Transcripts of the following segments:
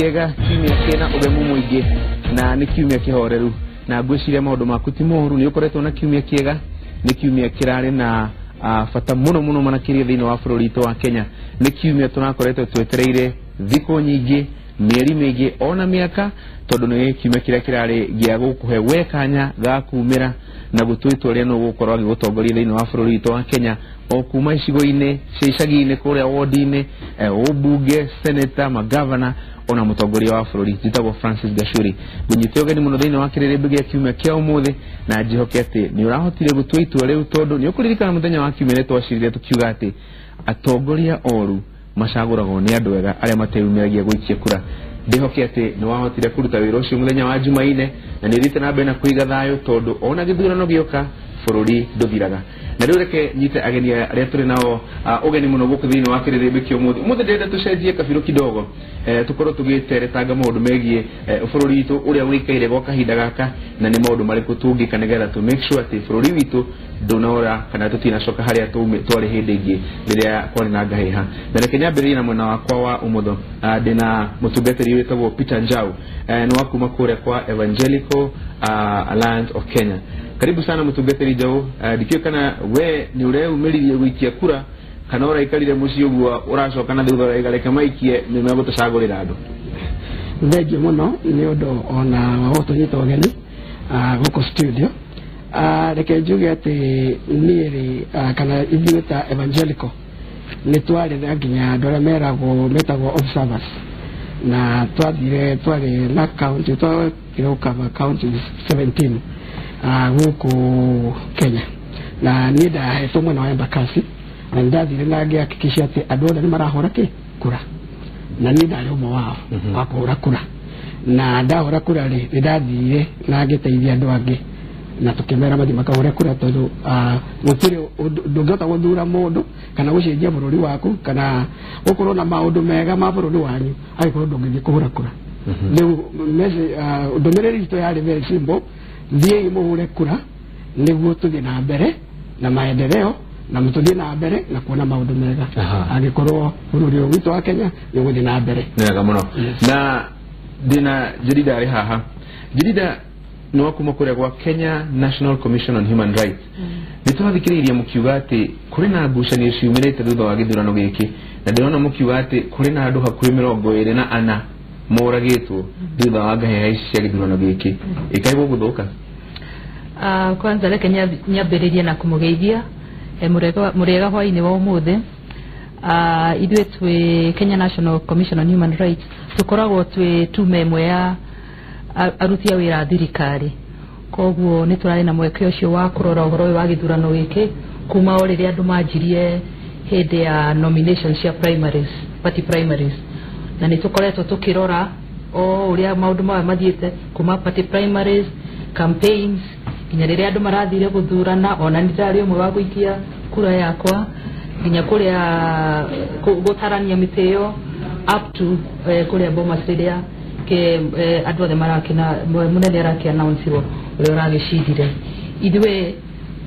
Kĩega, kiumia kĩna ũgemu mũingĩ na nĩ kiumia kĩhoreru, na ngwĩciria maũndũ maku ti moru. Nĩ ũkoretwo na kiumia kĩega, nĩ kiumia kĩrarĩ na bata mũno mũno makĩria thĩinĩ wa bũrũri witũ wa Kenya. Nĩ kiumia tũrakoretwo twetereire thikũ nyingĩ, mĩeri mĩingĩ, ona mĩaka, tondũ nĩ kiumia kĩrĩa kĩrarĩ gĩa gũkũhe we kanya ga kumĩra na gũtua itua rĩa nũ gũkorwo agĩgũtongoria thĩinĩ wa bũrũri witũ wa Kenya, o kuma icigo-inĩ cia icagi-inĩ kũrĩa wodi-inĩ, ũmbunge, seneta, magavana, ona mũtongoria wa bũrũri. Njĩtagwo Francis Gachuri, ngũnyite ũgeni mũno thĩinĩ wa kĩrĩrĩmbĩ gĩa kiumia kĩa ũmũthĩ, na njĩhoke atĩ nĩ ũrahotire gũtua itua rĩu, tondũ nĩ ũkũririkana mũthenya wa kiumia nĩ twacirire tũkiuga atĩ atongoria oru macagũragwo nĩ andũ ega arĩa mateyumĩragia gũikia kura. Ndĩhoke atĩ nĩ wahotire kũruta wĩra ũcio mũthenya wa Jumaine, na nĩ ũthiĩte na mbere na kũiga thayũ, tondũ ona gĩthurano gĩoka bũrũri ndũthiraga. Na rĩu reke nyite ageni arĩa tũrĩ nao ũgeni mũno gũkũ thĩinĩ wa kĩrĩrĩmbĩ kĩa ũmũthĩ. Ũmũthĩ ndĩrenda tũcenjie kabirũ kidogo, tũkorwo tũgĩteretanga maũndũ megiĩ bũrũri witũ ũrĩa ũikaire gwa kahinda gaka, na nĩ maũndũ marĩkũ tũngĩka nĩgetha tũ make sure atĩ bũrũri witũ ndũnora kana tũtinacoka harĩa twarĩ hĩndĩ ĩngĩ rĩrĩa kwarĩ na ngahĩha. Na reke nyambĩrĩrie na mwena wakwa wa ũmotho. Ndĩna mũtungatĩri wĩtagwo Peter Njau, nĩ wa kuma kũrĩa kwa Evangelical Alliance of Kenya. Karibu sana, mũtungatĩri Njau. Ndikĩũĩ kana we nĩ ũreumĩririe gũikia kura kana ũraikarire mũciĩ ũguo ũracoka na thutha ũraiga reke maikie nĩ megũtũcagũrĩra andũ. Thengiũ mũno nĩ ũndũ ona wa gũtũnyita ũgeni gũkũ studio. Reke njuge atĩ niĩ rĩ, kana ithuĩ ta Evangelical nĩ twarĩ na nginya andũ arĩa meragwo metagwo observers, na twathire twarĩ na county, twakire gũcover counties 17 gũkũ Kenya, na niĩ ndahetwo mwena wa Embakasi, na nĩ ndathire na ngĩhakikisha atĩ andũ othe nĩ marahũra kĩ kura, na niĩ ndarĩ ũmwe wao wa kũhũra kura. Na ndahũra kura rĩ, nĩ ndathire na ngĩteithia andũ angĩ na tũkĩmera mathiĩ makahũre kura, tondũ gũtirĩ ndũngĩhota gũthura mũndũ kana gũcenjia bũrũri waku kana gũkorwo na maũndũ mega ma bũrũri wanyu angĩkorwo ndũngĩthiĩ kũhũra kura. Rĩu ndũmĩrĩri itũ yarĩ very simple: thiĩi mũhũre kura nĩguo tũthiĩ na mbere na maendeleo na tũthiĩ na mbere na kuona maũndũ mega angĩkorwo bũrũri ũyũ witũ wa Kenya nĩ ũgũthiĩ na mbere. Nĩ wega mũno. Yes. Na ndĩna Jerida arĩ haha. Jerida nĩ wa kuma kũrĩa gwa Kenya National Commission on Human Rights. Nĩ twathikĩrĩirie mũkiuga atĩ kũrĩ na ngucanio ciumĩrĩte thutha wa gĩthurano gĩkĩ, na ndĩrona mũkiuga atĩ kũrĩ na andũ hakuhĩ 24 moragĩtwo thutha wa ngahĩha ici cia gĩthurano gĩkĩ. Ĩkaigwo gũthũka. Kwanza reke nyambĩrĩrie na kũmũgeithia mũrĩega hwainĩ wa ũmũthĩ. Ithuĩ twĩ Kenya National Commission on Human Rights, tũkoragwo twĩ tume ĩmwe ya aruti a wĩra a thirikari, koguo nĩ tũrarĩ na mweke ũcio wa kũrora ũhoro ũyũ wa gĩthurano gĩkĩ kuma o rĩrĩa andũ manjirie hĩndĩ ya nomination cia primaries, party primaries, na nĩ tũkoretwo tũkĩrora o ũrĩa maũndũ maya mathiĩte kuma party primaries, campaigns, nginya rĩrĩa andũ marathire gũthurana. Ona nĩ ndarĩ ũmwe wa gũikia kura yakwa, nginya kũrĩa gũtarania mĩtĩ ĩyo up to kũrĩa Bomas rĩrĩa ke andũ othe marakĩna mũnene arakĩ announce-irwo ũrĩa ũragĩcindire. Ithuĩ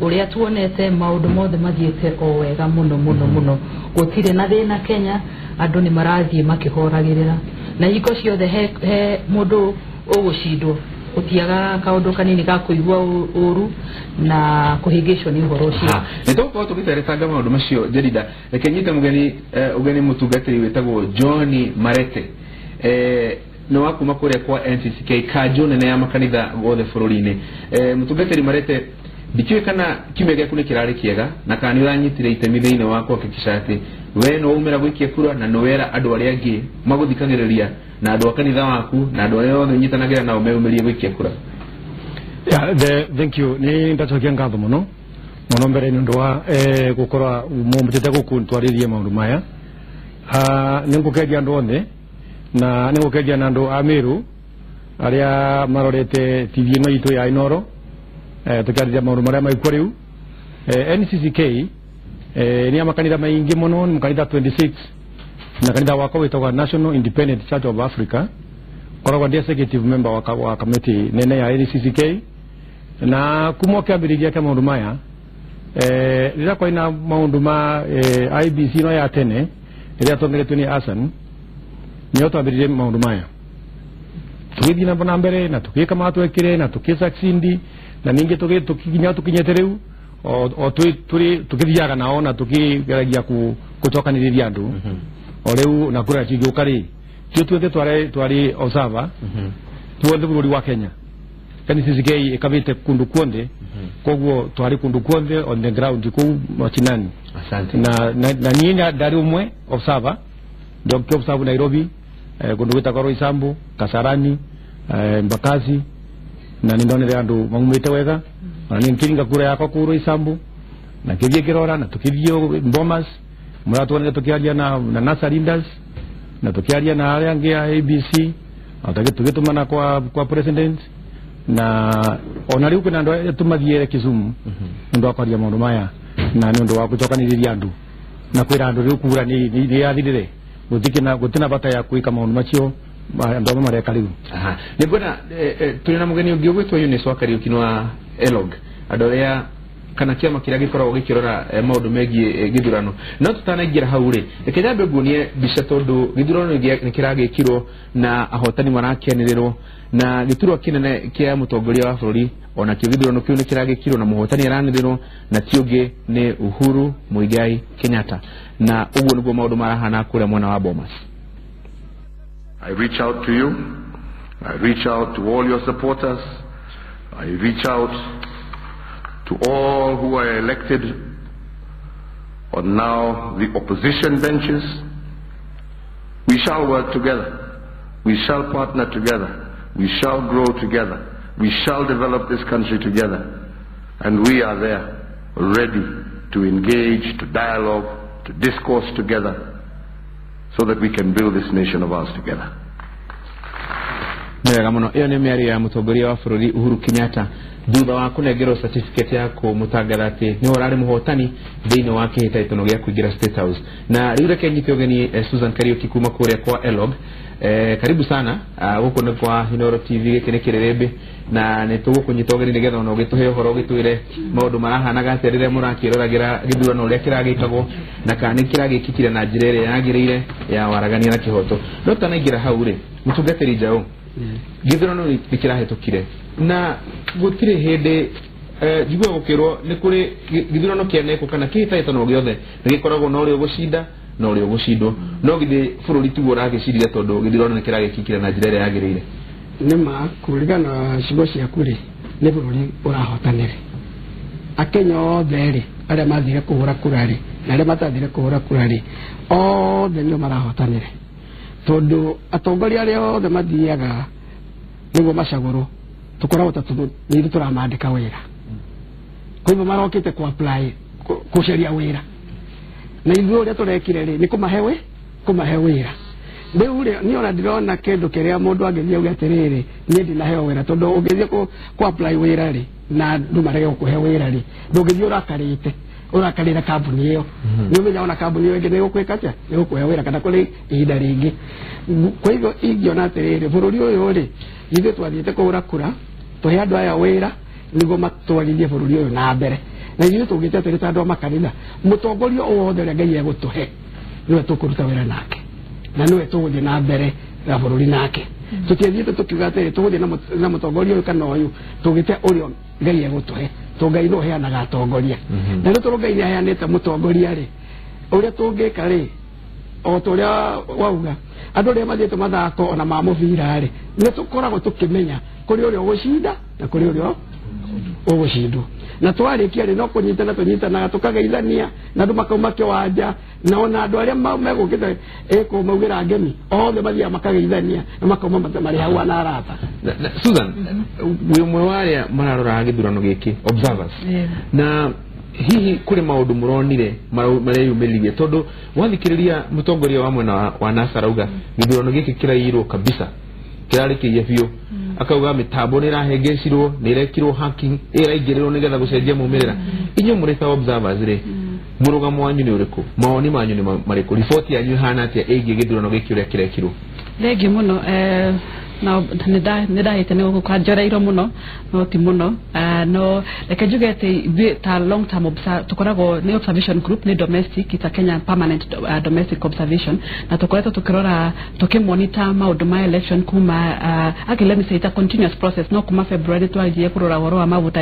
ũrĩa tuonete, maũndũ mothe mathiĩte o wega mũno mũno mũno, gũtirĩ na thĩna Kenya. Andũ nĩ marathiĩ makĩhoragĩrĩra, na hingo ciothe he mũndũ ũgũcindwo gũtiaga kaũndũ kanini ga kũigua ũru na kũhĩngĩcwo nĩ ũhoro ũcio. Nĩ tũgũkorwo tũgĩteretanga maũndũ macio. Jerida, reke nyite mũgeni ũgeni mũtungatĩri wĩtagwo John Marete, nĩ wa kuma kũrĩa kwa NCCK, kanjũ nene ya makanitha gothe bũrũri-inĩ. Mũtungatĩri Marete, ndikĩũĩ kana kiumia gĩaku nĩ kĩrarĩ kĩega na kana nĩ ũranyitire itemi thĩinĩ wa kuhakikisha atĩ we nĩ waumĩra gũikia kura na nĩ wera andũ arĩa angĩ magũthikagĩrĩria na andũ a kanitha waku na andũ arĩa othe ũnyitanagĩra nao meyumĩrie gũikia kura. Yeah, thank you. Ni ndacokia ngatho muno muno mbere nĩ ũndũ wa gũkorwo mũmbĩtĩte gũkũ twarĩrie maũndũ maya. Nĩ ngũkendia andũ othe na nĩ ngũkendia na andũ a Meru arĩa marorete TV ĩno itũ ya Inoro, tũkĩarĩria maũndũ marĩa maikuo rĩu. NCCK nĩ ya makanitha maingĩ mũno, nĩ makanitha 26, na kanitha wakwa wĩtagwo National Independent Church of Africa. Koragwo ndi executive member wa kamĩtĩ nene ya NCCK, na kuma kĩambĩrĩria kĩa maũndũ maya, rĩrĩa kwarĩ na maũndũ ma IEBC ĩno ya tene ĩrĩa yatongoretio nĩ Hassan, nĩyo twambĩrĩrie maũndũ maya. Tugithii na mbere na tugika matwekire na tukisucceed na ningi tukinya tukinyete riu o turi tukithiaga nao na tukigeragia gucokaniriria andu o riu na kura cigiuka ri tio tuothe twari observer tuothe bururi wa Kenya kanitha CCK ikabite kundu kuonthe koguo twari kundu kuonthe on the ground kuu machinani. Asante. Na niĩ ndari umwe observer ndio observe Nairobi, kundu gwitagwo Roysambu, Kasarani, Mbakasi, na nindonire andu maumite wega na ni nkiringa kura yakwa ku Roysambu na kithie kirora na tukithie Bomas muratwonire tukiaria na NASA leaders na tukiaria na aria angi a ABC na tugitumana kwa president na ona riu kwina andu tumathiere Kisumu ndu akwaria maundu maya na ni undu wa gucokaniriria andu na kwira andu riu kura ni yathirire gutina bata ya kwika maundu macio andu amwe mareka riu. Aha, ningwenda turi na mugeni ungi ugwitwo Eunice wa Kariuki wa Elog andu aria kana kiama kiria gikoragwo gikirora maundu megie githurano. No tutanaingira hau ri, reke nyambe nguonie mbica tondu githurano ni kiragikirwo na ahotani marakianirirwo na giturwa kinene kia mutongoria wa bururi ona kio githurano kiu ni kiragikirwo na muhotani aranirirwo na ti ungi ni Uhuru Muigai Kenyatta, na uguo niguo maundu marahana kuria mwena wa Bomas. I reach out to you, I reach out to all your supporters, I reach out to all who are elected on now the opposition benches. We shall work together, we shall partner together, we shall grow together, we shall develop this country together, and we are there ready to engage, to dialogue, to discourse together, so that we can build this nation of ours together. Wega muno. Iyo ni mĩario ya mũtongoria wa bũrũri Uhuru Kenyatta thutha wa kũnengerwo certificate ya kũmũtangatha atĩ nĩwe ũrarĩ mũhotani thĩinĩ wa kĩhĩtahĩtano gĩa kũingĩra State House. Na rĩu reke nyite ũgeni Susan Kariuki kuma kũrĩa kwa Elog. Karibu sana gũkũ nĩ kwa Inoro TV, gĩkĩ nĩ kĩrĩrĩmbĩ na nĩ tũgũkũnyita ũgeni nĩgetha ona ũgĩtũhe ũhoro ũgĩtwĩre maũndũ marahanaga atĩa rĩrĩa mũrakĩroragĩra gĩthurano ũrĩa kĩragĩkagwo na kana nĩ kĩragĩkĩkire na njĩra ĩrĩa yagĩrĩire ya waragania na kĩhoto. No tũtanaingĩra hau rĩ, mũtungatĩri Njaũ, gĩthurano nĩ kĩrahĩtũkire na gũtirĩ hĩndĩ njiguaga gũkĩrwo nĩ kũrĩ gĩthurano kĩanekwo kana kĩhĩtahĩtano gĩothe nĩ gĩkoragwo na ũrĩa ũgũcinda na ũrĩa ũgũcindwo, no githĩ bũrũri tiguo ũragĩcindire tondũ gĩthurano nĩ kĩragĩkĩkire na njĩra ĩrĩa yagĩrĩire? Nĩ ma kũringana na ciugo ciaku rĩ, nĩ bũrũri ũrahotanire. Akenya othe rĩ arĩa mathire kũhũra kura rĩ na arĩa matathire kũhũra kura rĩ othe nĩo marahotanire, tondũ atongoria arĩa othe mathiaga nĩguo macagũrwo tũkoragwo ta nĩ ithuĩ tũramandĩka wĩra, kwa hivyo marokĩte ku apply gũcaria wĩra, na ithuĩ ũrĩa tũrekire rĩ nĩ kũmahe wĩra. Rĩu rĩ niĩ ona ndirona kĩndũ kĩrĩa mũndũ angĩthiĩ auge atĩrĩrĩ niĩ ndinaheo wĩra, tondũ ũngĩthiĩ ku apply wĩra rĩ na andũ marege gũkũhe wĩra rĩ ndũngĩthiĩ ũrakarĩte ũrakarĩra kambuni ĩyo, nĩ ũmenya ona kambuni ĩyo ĩngĩ nĩ ĩgũkwĩka atĩa, nĩ ĩgũkũhe wĩra kana kũrĩ ihinda rĩngĩ. Kwa hivyo ingĩona atĩrĩrĩ bũrũri ũyũ rĩ ithuĩ twathiĩte kũhũra kura tũhe andũ aya wĩra nĩguo matwarithie bũrũri ũyũ na mbere, na ithuĩ tũngĩte atĩrĩ ta andũ a makanitha mũtongoria o wothe ũrĩa Ngai egũtũhe nĩwe tũkũruta wĩra nake na nĩwe tũgũthiĩ na mbere na bũrũri nake. Tũtiathiĩte tũkiuga atĩrĩ tũgũthiĩ na mũtongoria ũyũ kana ũyũ, tũgĩte ũrĩa Ngai egũtũhe, tondũ Ngai nĩwe ũheanaga atongoria, na rĩu tondũ Ngai nĩaheanĩte mũtongoria rĩ ũrĩa tũngĩka rĩ o ta ũrĩa wauga andũ arĩa mathiĩte mathako ona ma mũbira rĩ nĩ tũkoragwo tũkĩmenya kũrĩ ũrĩa ũgũcinda na kũrĩ ũrĩa ũgũcindwo, na twarĩkia rĩ no kũnyitana tũnyitanaga tũkageithania na andũ makauma kĩwanja, na ona andũ arĩa megũkĩte kũmaugĩra ngemi othe mathiaga makageithania na makauma marĩ hau na arata. Susan, wĩ ũmwe wa arĩa mararoraga gĩthurano gĩkĩ observers, na hihi kũrĩ maũndũ mũronire mareyumĩririe tondũ wathikĩrĩria mũtongoria wa mwena wa NASA arauga gĩthurano gĩkĩ kĩraiyirwo kabisa, kĩrarĩkĩirie biũ, akauga mĩtambo nĩ ĩrahengecirwo, nĩ ĩrekirwo hacking, ĩraingĩrĩrwo nĩgetha gũcenjia maumĩrĩra. Inyuĩ mũrĩ ta observers rĩ, mũrũgamo wanyu nĩ ũrĩkũ, mawoni manyu nĩ marĩkũ, riboti yanyu ĩhana atĩa ĩgiĩ gĩthurano gĩkĩ ũrĩa kĩrekirwo? Thengiũ mũno. Na nĩ ndahĩte nĩ gũkũ njoreirwo mũno, no ti mũno. No reke njuge atĩ ithuĩ ta long term tũkoragwo nĩ observation group, nĩ domestic, it's a Kenya permanent domestic observation, na tũkoretwo tũkĩrora, tũkĩmonitor maũndũ ma election kuma actually, let me say it's a continuous process, no kuma February twanjie kũrora ũhoro wa mavuta,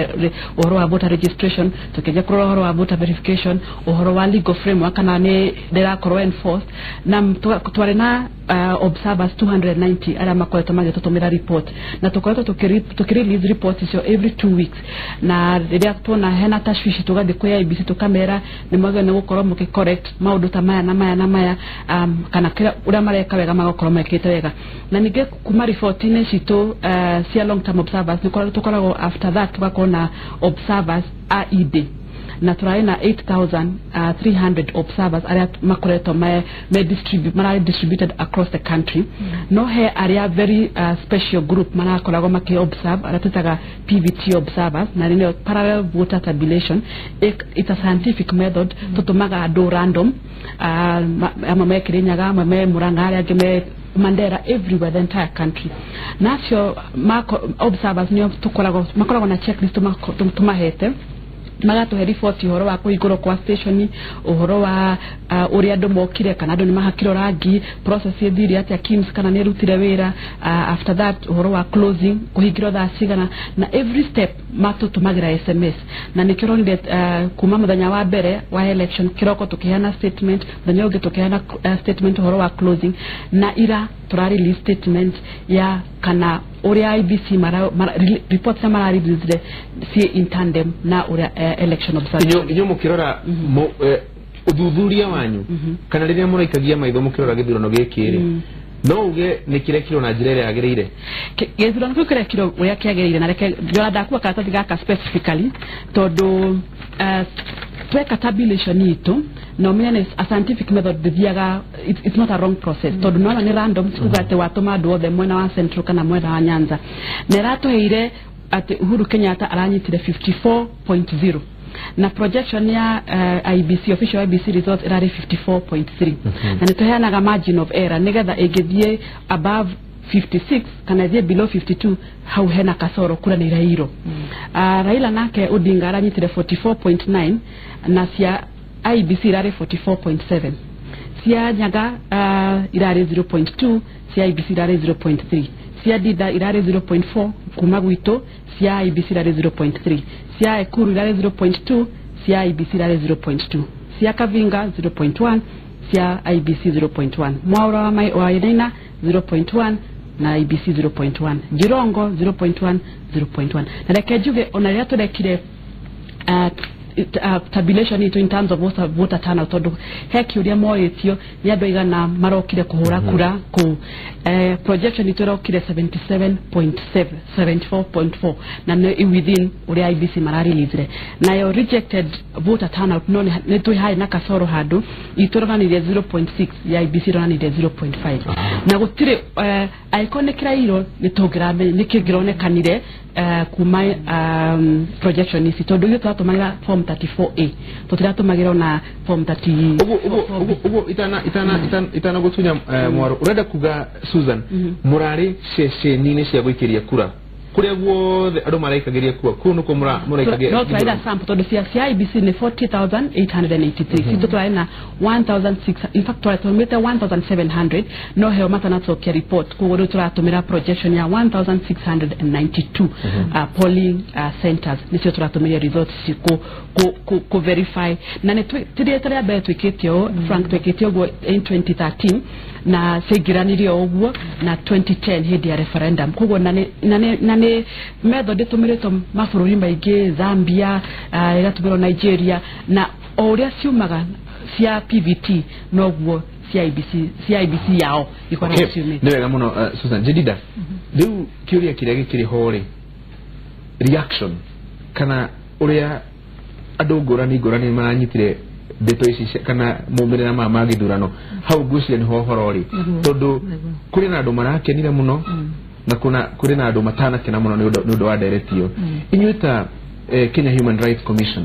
ũhoro wa voter registration, tukĩanjia kũrora ũhoro wa voter verification, ũhoro wa legal framework kana nĩ ndĩrakorwo enforced, na twarĩ na observers 290 arĩa makoretwo magĩtũtũmĩra report, na tũkoretwo tũkĩ-release report icio every 2 weeks, na rĩrĩa tuona hena tashwishi tũgathiĩ kwĩ IEBC tũkamera nĩ mwagĩrĩirwo nĩ gũkorwo mũkĩ correct maũndũ ta maya na maya na maya, kana kĩrĩa ũrĩa mareka wega magakorwo mekĩte wega. Na ningĩ kuma riboti-inĩ citũ cia long term observers nĩ tũkoragwo, after that tũgakorwo na observers a ED, na tũrarĩ na 8300 observers arĩa makoretwo me mararĩ distributed across the country. No he arĩa very special group marakoragwo makĩ observe, arĩa twĩtaga PVT observers, na nĩyo parallel voter tabulation. It's a scientific method. Tũtũmaga andũ random, amwe me Kirinyaga, amwe me Murang'a, arĩa angĩ me Mandera, everywhere, the entire country. Nacio observers nĩo tũkoragwo, makoragwo na checklist tũmahete, magatũhe riboti ũhoro wa kũhingũrwo kwa station, ũhoro wa ũrĩa andũ mokire, kana andũ nĩ mahakirwo rangi, process ĩthire atĩa, KIEMS kana nĩ ĩrutire wĩra, after that ũhoro wa closing, kũhingĩrwo thaa cigana, na every step matũtũmagĩra SMS. Na nĩkĩo ũronire kuma mũthenya wa mbere wa election kĩroko tũkĩheana statement, mũthenya ũngĩ tũkĩheana statement ũhoro wa closing, na ira tũra release statement ya kana ũrĩa IEBC mara report cia mara release ciĩ in tandem na ũrĩa election observation. Inyuĩ mũkĩrora ũthuthuria wanyu kana rĩrĩa mũraikagia maitho mũkĩrora gĩthurano gĩkĩ rĩ, no uge nĩ kĩrekirwo na njĩra ĩrĩa yagĩrĩire? Gĩthurano kĩu kĩrekirwo ũrĩa kĩagĩrĩire, na reke njora ndakua karatathi gaka specifically, tondũ tweka tabulation itũ, na ũmenye nĩ a scientific method, ndĩthiaga, it's not a wrong process, tondũ nona nĩ random, sikuga atĩ watũma andũ othe mwena wa Central kana mwena wa Nyanza, na ĩratũheire atĩ Uhuru Kenyatta aranyitire 54.0, na projection ya IEBC, official IEBC results ĩrarĩ 54.3, na nĩ tũheanaga margin of error nĩgetha ĩngĩthiĩ above 56 kana ĩthiĩ below 52, hau hena kasoro, kura nĩ irairwo. Raila nake Odinga aranyitire 44.9, na cia IEBC irarĩ 44.7, cia Nyaga irarĩ 0.2, cia IEBC irarĩ 0.3, cia Dida irarĩ 0.4 kuma gwitũ, cia IEBC irarĩ 0.3, cia Ekuru irarĩ 0.2, cia IEBC irarĩ 0.2, cia Kavinga 0.1, cia IEBC 0.1, Mwaura wa Wainaina 0.1 na IEBC 0.1, Jirongo 0.1 0.1. Na reke njuge ona rĩrĩa tũrekire tabulation itu in terms of voter turnout, tondu he kiuria morĩtio nĩ andũ aigana marokire kũhũra kura kũu, projection itu ĩrokire 77.7, 74.4, na nĩ within ũrĩa IEBC marareleasire. Nayo rejected voter turnout, no nĩ twĩ harĩ na kasoro handũ, itũ ĩronanirie 0.6, ya IEBC ĩronanirie 0.5, na gũtirĩ angĩkorwo nĩ kĩrairwo nĩ tũngĩramenya nĩ kĩngĩronekanire kuma projection ici, tondũ ithuĩ tũratũmagĩra form 34A, tũtiratũmagĩra ona form 30. Ũguo itana gũtunya mwaro, ũrenda kuga, Susan, mũrarĩ ceceni-inĩ cia gũikĩria kura kũrĩa guothe andũ maraikagĩria kura, kũu nĩkuo mũraikagia? No tũrarĩ na sample, tondũ cia IEBC nĩ 40,883, citũ tũrarĩ na 1600, in fact tũratũmĩte 1700, no heo matanacokia report, koguo rĩu tũratũmĩra projection ya 1692 polling centers, nĩcio tũratũmĩria results ici kũ verify. Na nĩ ti rita rĩa mbere twĩkĩte ũũ, Frank, twĩkĩte ũguo in 2013 na ciaingĩranirie o ũguo, na 2010 hĩndĩ ya referendum. Koguo na nĩ method ĩtũmĩrĩtwo mabũrũri maingĩ, Zambia, ĩgatũmĩrwo Nigeria, na o ũrĩa ciumaga cia PVT noguo cia IEBC yao ikoragwo ciumĩte. Nĩ wega mũno, Susan Jedida. Rĩu kĩũria kĩrĩa gĩkĩrĩ ho rĩ, reaction kana ũrĩa andũ ngũrani ngũrani maranyitire ndeto ici kana maumĩrĩra maya ma gĩthurano, hau ngwĩciria nĩho ũhoro rĩ, tondũ kũrĩ na andũ marakenire mũno na kũrĩ na andũ matanakena mũno nĩ ũndũ wa ndereti ĩyo. Inyuĩ ta Kenya Human Rights Commission,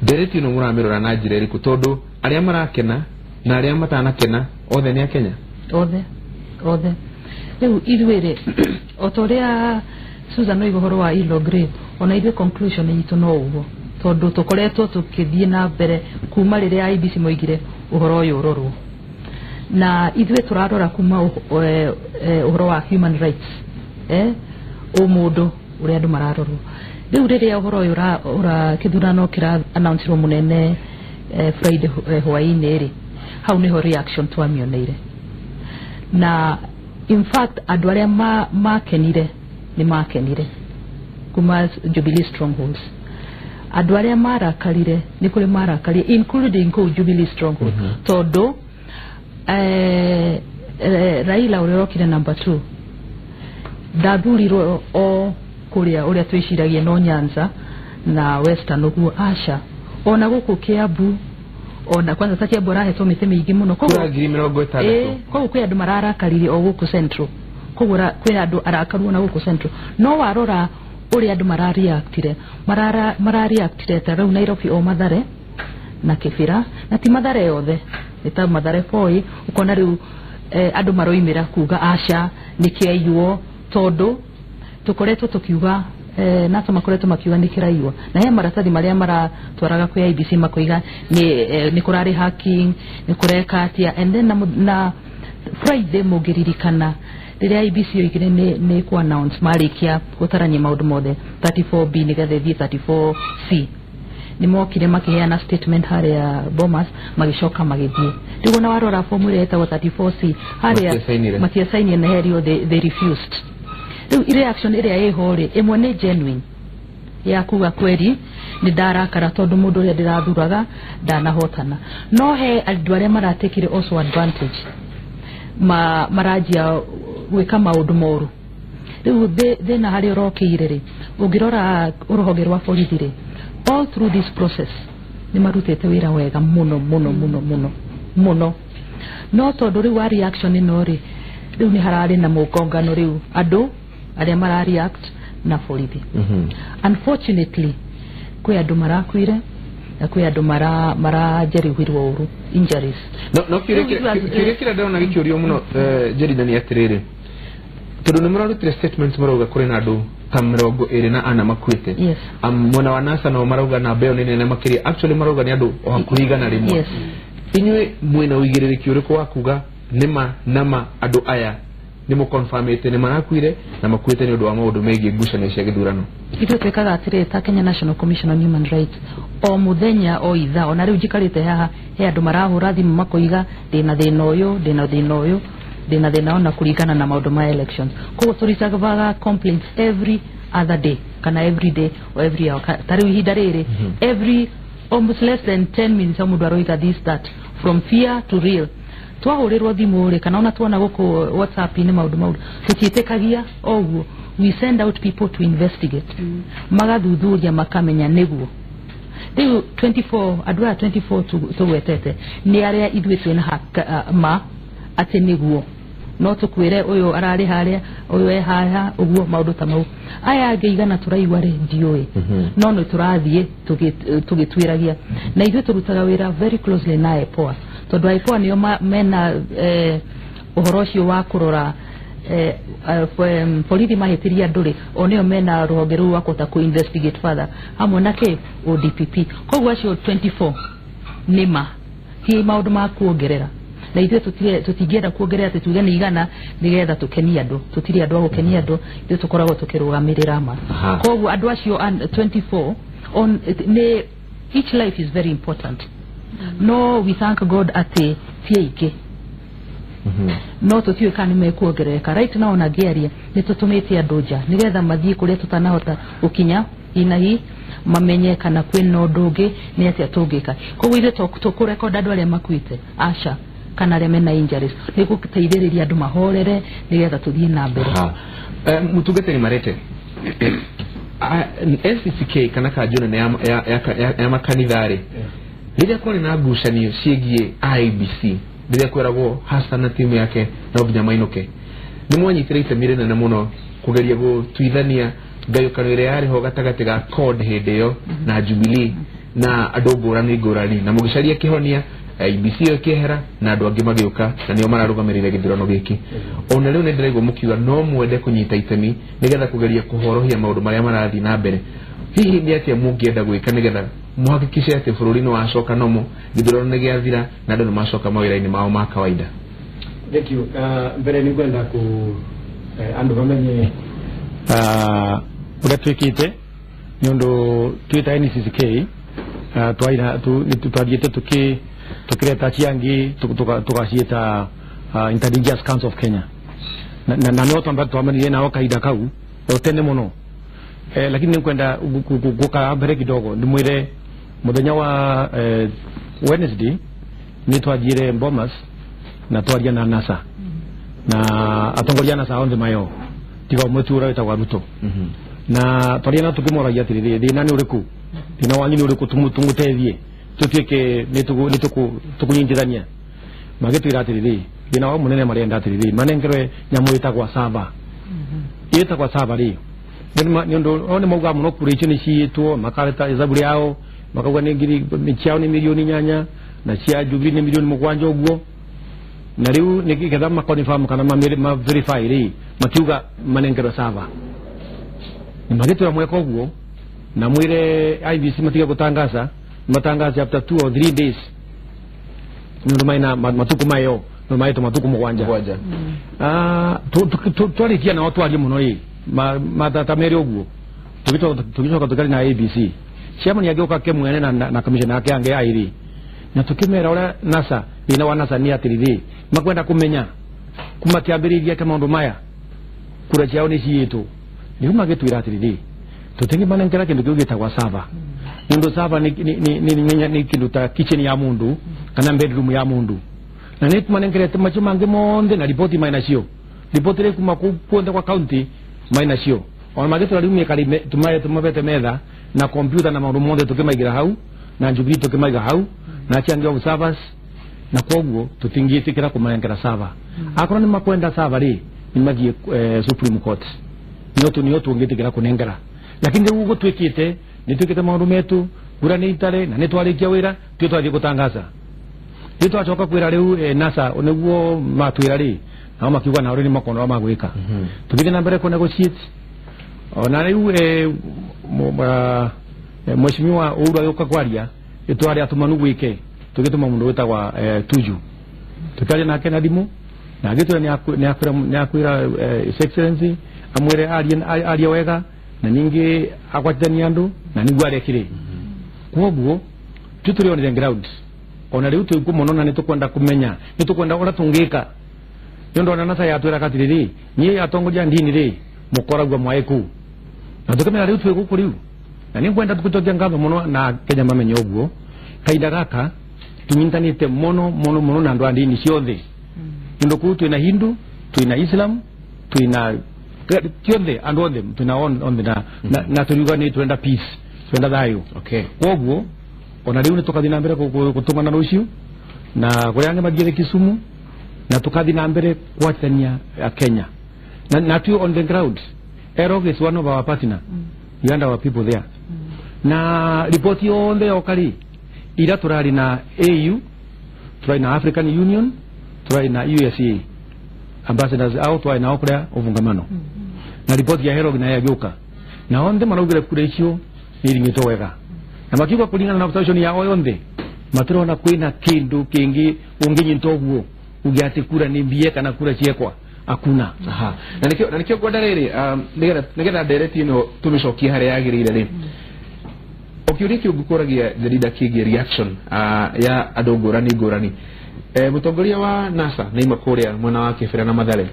ndereti ĩno mũramĩrora na njĩra ĩrĩkũ, tondũ arĩa marakena na arĩa matanakena othe nĩ a Kenya? Othe othe. Rĩu ithuĩ rĩ, o ta ũrĩa Susan oiga ũhoro wa Ilo Grey, ona ithuĩ conclusion itũ no ũguo, tondũ tũkoretwo tũkĩthiĩ na mbere kuma rĩrĩa IEBC moigire ũhoro ũyũ ũrorwo, na ithuĩ tũrarora kuma ũhoro wa human rights, ũmũndũ ũrĩa andũ mararorwo. Rĩu rĩrĩa ũhoro ũyũ ũra kĩthurano kĩra announce-irwo mũnene Friday hwaĩ-inĩ rĩ, hau nĩho reaction twamĩoneire. Na in fact andũ arĩa makenire nĩ makenire kuma Jubilee strongholds, andũ arĩa marakarire nĩ kũrĩ marakarire, including kũu Jubilee stronghold, tondũ Raila ũrĩa ũrokire number 2 ndathurirwo o kũrĩa ũrĩa twĩciragia no Nyanza na Western ũguo, aca, ona gũkũ Kiambu, ona kwanza ta Kiambu arahetwo mĩtĩ mĩingĩ mũno. Kura 60,000. Koguo kwĩ andũ mararakaririe o gũkũ Central, koguo kwĩ andũ arakaru ona gũkũ Central. No warora ũrĩa andũ marareactire, marareactire ta rĩu Nairobi o Mathare na Kibera, na ti Mathare yothe, nĩ ta Mathare Voi, ũkona rĩu andũ maroimĩra kuga aca nĩ kĩaiywo, tondũ tũkoretwo tũkiuga NASA makoretwo makiuga nĩ kĩraiywo, na he maratathi marĩa maratwaraga kwĩ IEBC makoiga nĩ kũrarĩ hacking, nĩ kũreka atĩa. And then na Friday, mũngĩririkana, rĩrĩa IEBC yoigire nĩ ku announce marĩkia gũtarania maũndũ mothe 34B nĩgetha ĩthiĩ 34C, nĩ mokire makĩheana statement harĩa Bomas, magĩcoka magĩthiĩ. Rĩu ona warora fomu ĩrĩa ĩtagwo 34C harĩa Matiacainire. Matiacainire na herio, they refused. Rĩu reaction ĩrĩa ĩho rĩ, ĩmwe nĩ genuine ya kuga kweri nĩ ndarakara tondũ mũndũ ũrĩa ndĩrathuraga ndanahotana, no he andũ arĩa maratekire also advantage, maranjia gwĩka maũndũ moru. Rĩu thĩna harĩa ũrokĩire rĩ, ũngĩrora rũhonge rwa borithi rĩ, all through this process nĩ marutĩte wĩra wega mũno mũno mũno mũno mũno, no tondũ rĩu wa reaction ĩno rĩ, rĩu nĩ hararĩ na mũgongano rĩu andũ arĩa mara react na borithi. Unfortunately kwĩ andũ marakuire na kwĩ andũ marajeruhirwo ũru, injuries. No kĩũria kĩũria kĩrĩa ndĩrona gĩkĩũrio mũno, Jerina, nĩ atĩrĩrĩ, tondũ nĩ mũrarutire statements marauga kũrĩ na andũ ta 24 makuĩte. Yes. Mwena wa NASA nao marauga namba ĩyo nĩ nene makĩria, actually marauga nĩ andũ o hakuhĩ 100. Inyuĩ mwĩna ũigĩrĩrĩki ũrĩkũ wa kuga nĩma nama andũ aya nĩ mũconfirmĩte nĩ marakuire na makuĩte nĩ ũndũ wa maũndũ megiĩ ngucanio cia gĩthurano? Ithuĩ twĩkaga atĩrĩrĩ, ta Kenya National Commission on Human Rights, o mũthenya, o ithaa, ona rĩu njikarĩte haha he andũ marahũra thimũ makoiga ndĩna thĩna ũyũ, ndĩna thĩna ũyũ, ndĩna thĩna, ona kũringana na maũndũ ma elections. Koguo tũreceivaga complaints every other day kana every day or every hour. Ta rĩu ihinda rĩrĩ, every almost less than 10 minutes o mũndũ aroiga this, that, from fear to real. Twahũrĩrwo thimũ rĩ, kana ona tuona gũkũ WhatsApp-inĩ maũndũ tũtiĩtĩkagia o ũguo. We send out people to investigate, magathuthuria, makamenya nĩguo. Rĩu 24, andũ aya 24 tũgwetete nĩ arĩa ithuĩ twĩna ma atĩ nĩguo, no tũkwĩre ũyũ ararĩ harĩa, ũyũ e haha, ũguo maũndũ ta mau. Aya angĩ 100 tũraigua rĩ, ndiũĩ, no nĩ tũrathiĩ tũgĩtuĩragia, na ithuĩ tũrutaga wĩra very closely na IPOA, tondũ IPOA nĩo mena ũhoro ũcio wa kũrora borithi mahĩtĩria andũ rĩ, o nĩo mena rũhonge rũu rwa kũhota kũ investigate further hamwe na kĩ ODPP. Koguo acio 24 nĩ ma ti maũndũ ma kuongerera, na ithuĩ tũtingĩenda kuongerera atĩ tuge nĩ 100 nĩgetha tũkenie andũ. Tũtirĩ andũ a gũkenia andũ, ithuĩ tũkoragwo tũkĩrũgamĩrĩra ma. Koguo andũ acio 24 on nĩ each life is very important, no we thank God atĩ ti aingĩ, no tũtiũĩ kana nĩ mekuongerereka. Right now ona ngĩaria nĩ tũtũmĩte andũ nja nĩgetha mathiĩ kũrĩa tũtanahota gũkinya hi na hi, mamenye kana kwĩna ũndũ ũngĩ, nĩ atĩa tũngĩka. Koguo ithuĩ tũkũrekonda andũ arĩa makuĩte, aca, kana arĩa mena injuries, nĩ gũteithĩrĩria andũ mahorere nĩgetha tũthiĩ na mbere. Aha. Mũtungatĩri Marete, NCCK kana kanjũ nene ya makanitha rĩ, rĩrĩa kwarĩ na ngucanio ciĩgiĩ IEBC, rĩrĩa kweragwo Hassan na timu yake no nginya mainũke, nĩ mwanyitire itemi rĩnene mũno kũgeria gũtuithania ngayũkano ĩrĩa yarĩ ho gatagatĩ ga CORD hĩndĩ ĩyo na Jubilee na andũ ngũrani ngũrani, na mũgĩcaria kĩhonia. IEBC ĩkĩehera na andũ angĩ magĩũka na nĩo mararũgamĩrĩire gĩthurano gĩkĩ. Ona rĩu nĩ ndĩraigua mũkiuga no mwende kũnyita itemi nĩgetha kũgeria kũhorohia maũndũ marĩa marathiĩ na mbere. Hihi nĩ atĩa mũngĩenda gwĩka nĩgetha muhakikishe atĩ bũrũri nĩ wacoka nomo, gĩthurano nĩ gĩathira na andũ nĩ macoka mawĩra-inĩ mao ma kawaida? Thank you. Mbere nĩ ngwenda ku andũ bamenye ũrĩa twĩkĩte nĩ ũndũ twĩta NCCK twathiĩte tukireta ciangĩ tugaciĩta Interreligious Council of Kenya na no twamenire nao kahinda kau o tene mũno, lakini nĩngwenda guka mbere kidogo ndimwĩre mũthenya wa Wednesday nĩ twathiire Bomas na twaria na NASA na atongoria NASA onthe mayo tiga ũmwe tu ũrĩa wĩtagwo Ruto na twaria na tukĩmoragia atĩrĩrĩ thĩna nĩ ũrĩkũ, thĩna wanyu nĩ ũrĩkũ, tũmũteithie tũtuĩke nĩ tũkũnyitithania. Magĩtwĩra atĩrĩrĩ thĩna wao mũnene marenda atĩrĩrĩ manengerwe nyamũ ĩtagwo saba ĩtagwo saba rĩ nĩ ũndũ o nĩ maugaga mũno kura icio nĩ ciĩtwo makareta ĩthabu rĩao makauga nĩ ngiri ciao nĩ milioni 8 na cia Jubilee nĩ milioni 7 ũguo, na rĩu nĩgetha makonfirm kana ma verify rĩ makiuga manengerwe saba. Magĩtwĩra mweka ũguo na mwĩre IEBC matige gũtangaza, matangaze after 2 or 3 days nĩ ũndũ maina matuku mayo no maitũ matuku 7. Twarĩkia nao twarie mũno ĩ matata merĩ ũguo tũgĩcoka tũkĩaria na IEBC chairman agĩũka ke mwene na commissioner yake angĩ airĩ na tũkĩmera ũrĩa NASA thĩna wa NASA nĩ atĩrĩrĩ makwenda kũmenya kuma kĩambĩrĩria kĩa maũndũ maya kura ciao nĩ ciĩtwo. Rĩu magĩtwĩra atĩrĩrĩ tũtingĩmanengera kĩndũ kĩu gĩtagwa saba nĩ ũndũ saba nĩ kĩndũ ta kitchen ya mũndũ kana bedroom ya mũndũ na nĩ tũmanengerete macio mangĩ monthe na riboti maĩ nacio riboti rĩ kuma kuothe kwa county maĩ nacio ona magĩtwĩra rĩu mĩkari tũmabete metha na computer na maũndũ mothe tũkĩmaigĩra hau na Jubilee tũkĩmaiga hau na acio angĩ observers na koguo tũtingĩtĩkĩra kũmanengera saba. Akorwo nĩ makwenda saba rĩ nĩ mathiĩ Supreme Court nĩo tũngĩtĩkĩra kũnengera, lakini rĩu ũguo twĩkĩte nĩ twĩkĩte maũndũ metu kura nĩ itare na nĩ twarĩkia wĩra tuĩ twathiĩ gũtangaza. Rĩu twacoka kwĩra rĩu NASA nĩguo matwĩra rĩ nao makiuga nao rĩu nĩ makona ũrĩa magwĩka. Tũgĩthiĩ na mbere kũ negotiate ona rĩu mheshimiwa Uhuru agĩũka kwaria twarĩ atũmanu gwĩke tũgĩtũma mũndũ wĩtagwa Tuju tũkĩaria nake na thimũ na agĩtwĩra nĩ akwĩra His Excellency amwĩre arie wega na ningĩ agwatithania andũ na nĩguo arekire. Koguo tu tũrĩ on the ground ona rĩu twĩkuo mũno na nĩ tũkwenda kũmenya nĩ tũkwenda ũrĩa tũngĩka nĩ ũndũ ona NASA yatwĩraga atĩrĩrĩ niĩ atongoria ndini rĩ mũkoragwo mwaĩ kũu na tũkĩmenya rĩu twĩ gũkũ rĩu na nĩ ngwenda gũcokia ngatho mũno na Kenya mamenye ũguo kahinda gaka tũnyitanĩte mũno mũno mũno na andũ a ndini ciothe nĩ ũndũ kũu twĩna Hindu twĩna Islam twĩna ciothe andũ othe twĩna othe na tũriuga nĩ twenda peace twenda thayũ. Koguo ona rĩu nĩ tũkathiĩ na mbere gũtũmana rũciũ na kũrĩa angĩ mathiĩte Kisumu na tũkathiĩ na mbere kũgwatithania Kenya na tu on the ground. Erog is one of our partner. We and our people there. Na ripoti yonthe yoka rĩ ira tũrarĩ na AU tũrarĩ na African Union tũrarĩ na USA ambassadors ao twarĩ nao kũrĩa ũvungamano na ripoti ya Herog nayo yagĩũka na onthe maraugire kura icio nĩ iringĩtwo wega na makiuga kũringana na observation yao yonthe matirona kwĩna kĩndũ kĩngĩ ũngĩnyita ũguo uge atĩ kura nĩ mbie kana kura ciekwa hakuna. Aha. Na nikio ngwenda rĩrĩ nĩgetha ndereti ĩno tũmĩcokie harĩa yagĩrĩire rĩ o kĩũria kĩu ngũkũragia Jerida kĩgiĩ reaction ya andũ ngũrani ngũrani. Mũtongoria wa NASA nĩ ima kũrĩa mwena wa Kĩbĩra na Mathare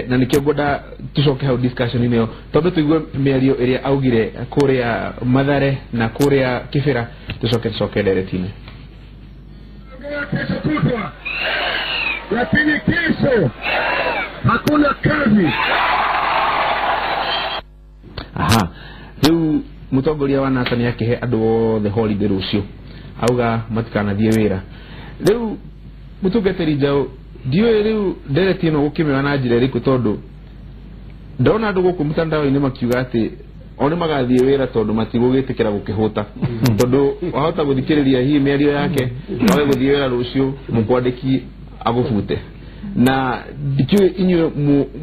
na nĩkĩo ngwenda tũcoke hau discussion ĩyo tondũ tũigue mĩario ĩrĩa augire kũrĩa Mathare na kũrĩa Kĩbĩra tũcoke ndereti-inĩ. Kesho kutwa lakini kesho hakuna kazi. Aha, rĩu mũtongoria wa NASA nĩ akĩhe andũ othe holiday rũciũ auga matikanathiĩ wĩra. Rĩu mũtungatĩri Njaũ ndiũĩ rĩu ndereti ĩno gũkĩmĩoya na njĩra ĩrĩkũ tondũ ndona andũ gũkũ mtandao-inĩ makiuga atĩ o nĩ magathiĩ wĩra tondũ matigũgĩtĩkĩra gũkĩhũta tondũ wahota gũthikĩrĩria hihi mĩario yake wage gũthiĩ wĩra rũciũ mũkwandĩki agũbute. Na ndikĩũĩ inyuĩ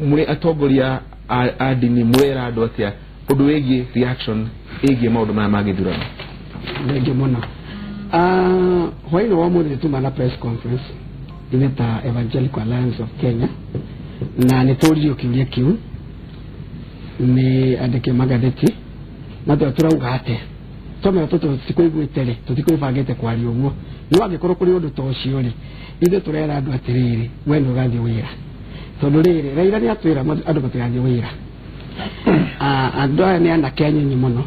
mũrĩ atongoria a ndini mũrera andũ atĩa ũndũ wĩgiĩ reaction ĩgiĩ maũndũ maya ma gĩthurano? Thengiũ mũno. Hwaĩ-inĩ wa ũmũthĩ tuma na press conference ithuĩ ta Evangelical Alliance of Kenya, na nĩ tũririo kĩũria kĩu nĩ andĩki a magathĩti matwĩra tũrauga atĩa. Twamera tũtikũiguĩte rĩ, tũtikwĩbangĩte kwaria ũguo, no angĩkorwo kũrĩ ũndũ ta ũcio rĩ, ithuĩ tũrera andũ atĩrĩrĩ, we nĩ ũgathiĩ wĩra, tondũ rĩrĩ Raila nĩ atwĩra andũ matigathiĩ wĩra. Andũ aya nĩ anake anyinyi mũno,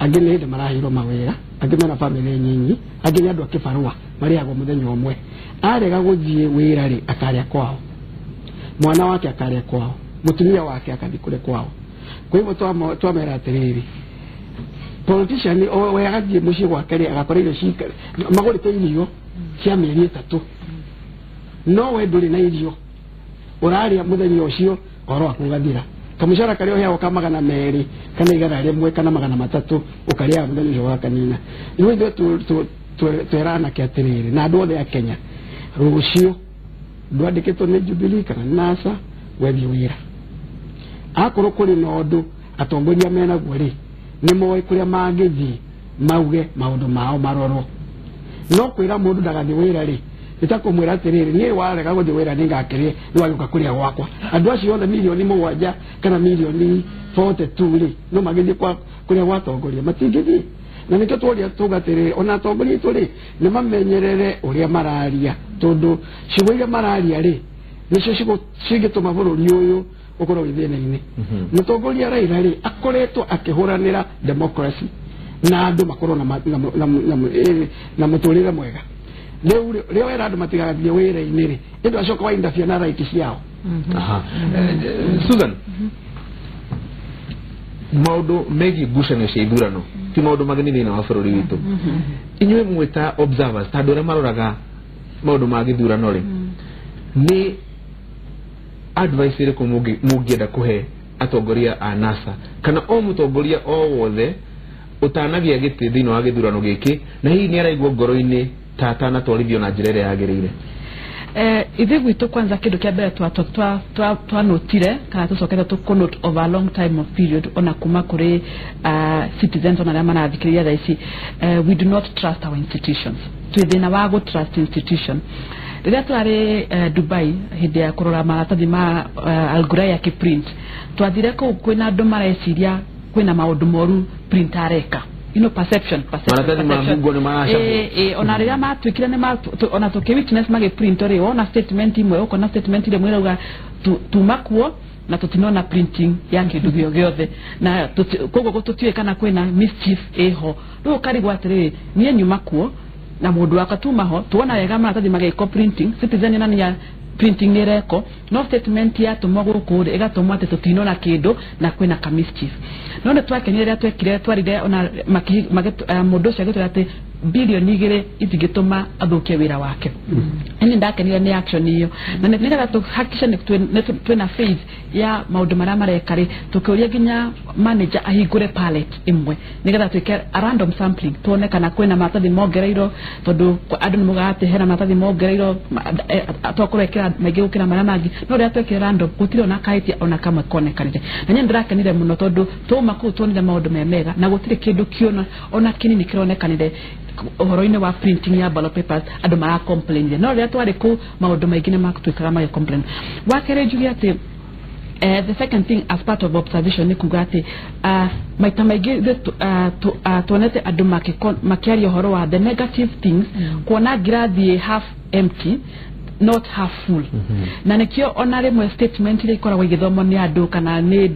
angĩ nĩ hĩndĩ maraheirwo mawĩra, angĩ mena bamĩrĩ nyinyi, angĩ nĩ andũ a kĩbarũa marĩhagwo mũthenya ũmwe. Arega gũthiĩ wĩra rĩ, akarĩa kwao, mwana wake akarĩa kwao, mũtumia wake akathiĩ kũrĩa kwao. Kwa hivyo twamera atĩrĩrĩ, politician we agathiĩ mũciĩ gwake rĩ, agakora irio magũrĩte irio cia mĩeri 3, no we ndũrĩ na irio ũrarĩa mũthenya ũcio, ũhoro waku ũgathira. Kamũcara karĩa ũheagwo ka 200 kana 100 kana 300 ũkarĩaga mũthenya ũcio ũgakanina. Rĩu ithuĩ twĩra anake atĩrĩrĩ, na andũ othe a Kenya, rũciũ ndwandĩkĩtwo nĩ Jubilee kana NASA, wethiĩ wĩra. Akorwo kũrĩ na ũndũ atongoria menaguo rĩ, nĩ moĩ kũrĩa mangĩthiĩ mauge maũndũ mao marorwo. No kwĩra mũndũ ndagathiĩ wĩra rĩ, nĩ ta kũmwĩra atĩrĩrĩ, niĩ warega gũthiĩ wĩra nĩngakĩrĩe, nĩ wagĩũka kũrĩa gwakwa. Andũ acio othe mirioni 7 kana mirioni 42 rĩ, no magĩthiĩ kũrĩa gwatongoria, matingĩthiĩ. Na nĩkĩo tworia tuga atĩrĩrĩ, ona atongoria aitũ rĩ, nĩ mamenyerere ũrĩa mararia, tondũ ciugo iria mararia rĩ, nĩcio cingĩtũma bũrũri ũyũ ũkorwo wĩ thĩna-inĩ. Mũtongoria Raila rĩ, akoretwo akĩhũranĩra democracy na andũ makorwo na mũtũrĩre mwega. Rĩu rĩo wera andũ matigathiĩ wĩra-inĩ rĩ, ĩndũ acoka wa interfere na right ciao. Susan, maũndũ megiĩ ngucanio cia ithurano ti maũndũ mageni thĩinĩ wa bũrũri witũ. Inyuĩ mwĩ ta observers, ta andũ arĩa maroraga maũndũ ma gĩthurano rĩ, nĩ advice ĩrĩkũ mũngĩenda kũhe atongoria a NASA kana o mũtongoria o wothe ũtanagĩa gĩtĩ thĩinĩ wa gĩthurano gĩkĩ na hihi nĩ araigua ngoro-inĩ ta atanatwarithio na njĩra ĩrĩa yagĩrĩire? Ithuĩ gwitũ kwanza kĩndũ kĩa mbere twanotire kana tũcokete tũkũnote over a long time of period, ona kuma kũrĩ citizens ona arĩa marathikĩrĩria thaa ici, we do not trust our institutions. Twĩ thĩna wa gũ trust institution. Rĩrĩa twarĩ Dubai hĩndĩ ya kũrora maratathi ma Al Ghurair akĩprint, twathire kũu kwĩna andũ mareciria kwĩna maũndũ moru print areka. You know, perception. Maratathi ma Google nĩ maracabwo. Ona rĩrĩa matuĩkire nĩ ona tũkĩ witness magĩprint rĩ, wona statement imwe ũkona statement ĩmwe ĩrauga tuma kuo na tũtinona printing ya kĩndũ gĩo gĩothe, na koguo tũtiũĩ kana kwĩna mischief ĩho. Rĩu ũkarigwo atĩrĩrĩ, niĩ nyuma kuo na mũndũ wakwa tuma ho, tuona wega maratathi magĩkwo printing, Citizen yonania printing nĩ ĩreko, no statement yatũmwo gũkũ rĩ, ĩgatũmwo atĩ tũtinona kĩndũ na kwĩna ka mischief. No nĩ twakenire rĩrĩa twekire, twarire ona mũndũ ũcio agĩtwĩra atĩ bilioni 2 itingĩtũma athũkie wĩra wake. Nĩ ndakenire nĩ action ĩyo, na nĩgetha tũhakikishe twĩna faith ya maũndũ marĩa mareka rĩ, tũkĩũria nginya manager ahingũre pallet ĩmwe nĩgetha twĩke a random sampling tuone kana kwĩna maratathi mongereirwo, tondũ andũ nĩ moigaga atĩ hena maratathi mongereirwo tokorwo ĩkĩra maingĩ gũkĩra marĩa mangĩ, no rĩrĩa twekire random gũtirĩ ona kahĩtia ona kamwe konekanire. Na niĩ nĩndĩrakenire mũno tondũ twauma kũu tuonire maũndũ me mega na gũtirĩ kĩndũ kĩona ona kĩnini kĩronekanire ũhoro-inĩ wa printing ya ballot papers, andũ mara complain. No rĩrĩa twarĩ kũu maũndũ maingĩ nĩ matuĩkaga magĩ complain. Wa kerĩ njuge atĩ the second thing as part of observation nĩ kuga atĩ maita maingĩ tuonete andũ makĩaria ũhoro wa the negative things, kuona ngirathi half empty not half full. Na nĩkĩo ona rĩmwe statement iria ikoragwo igĩthomwo nĩ andũ kana nĩ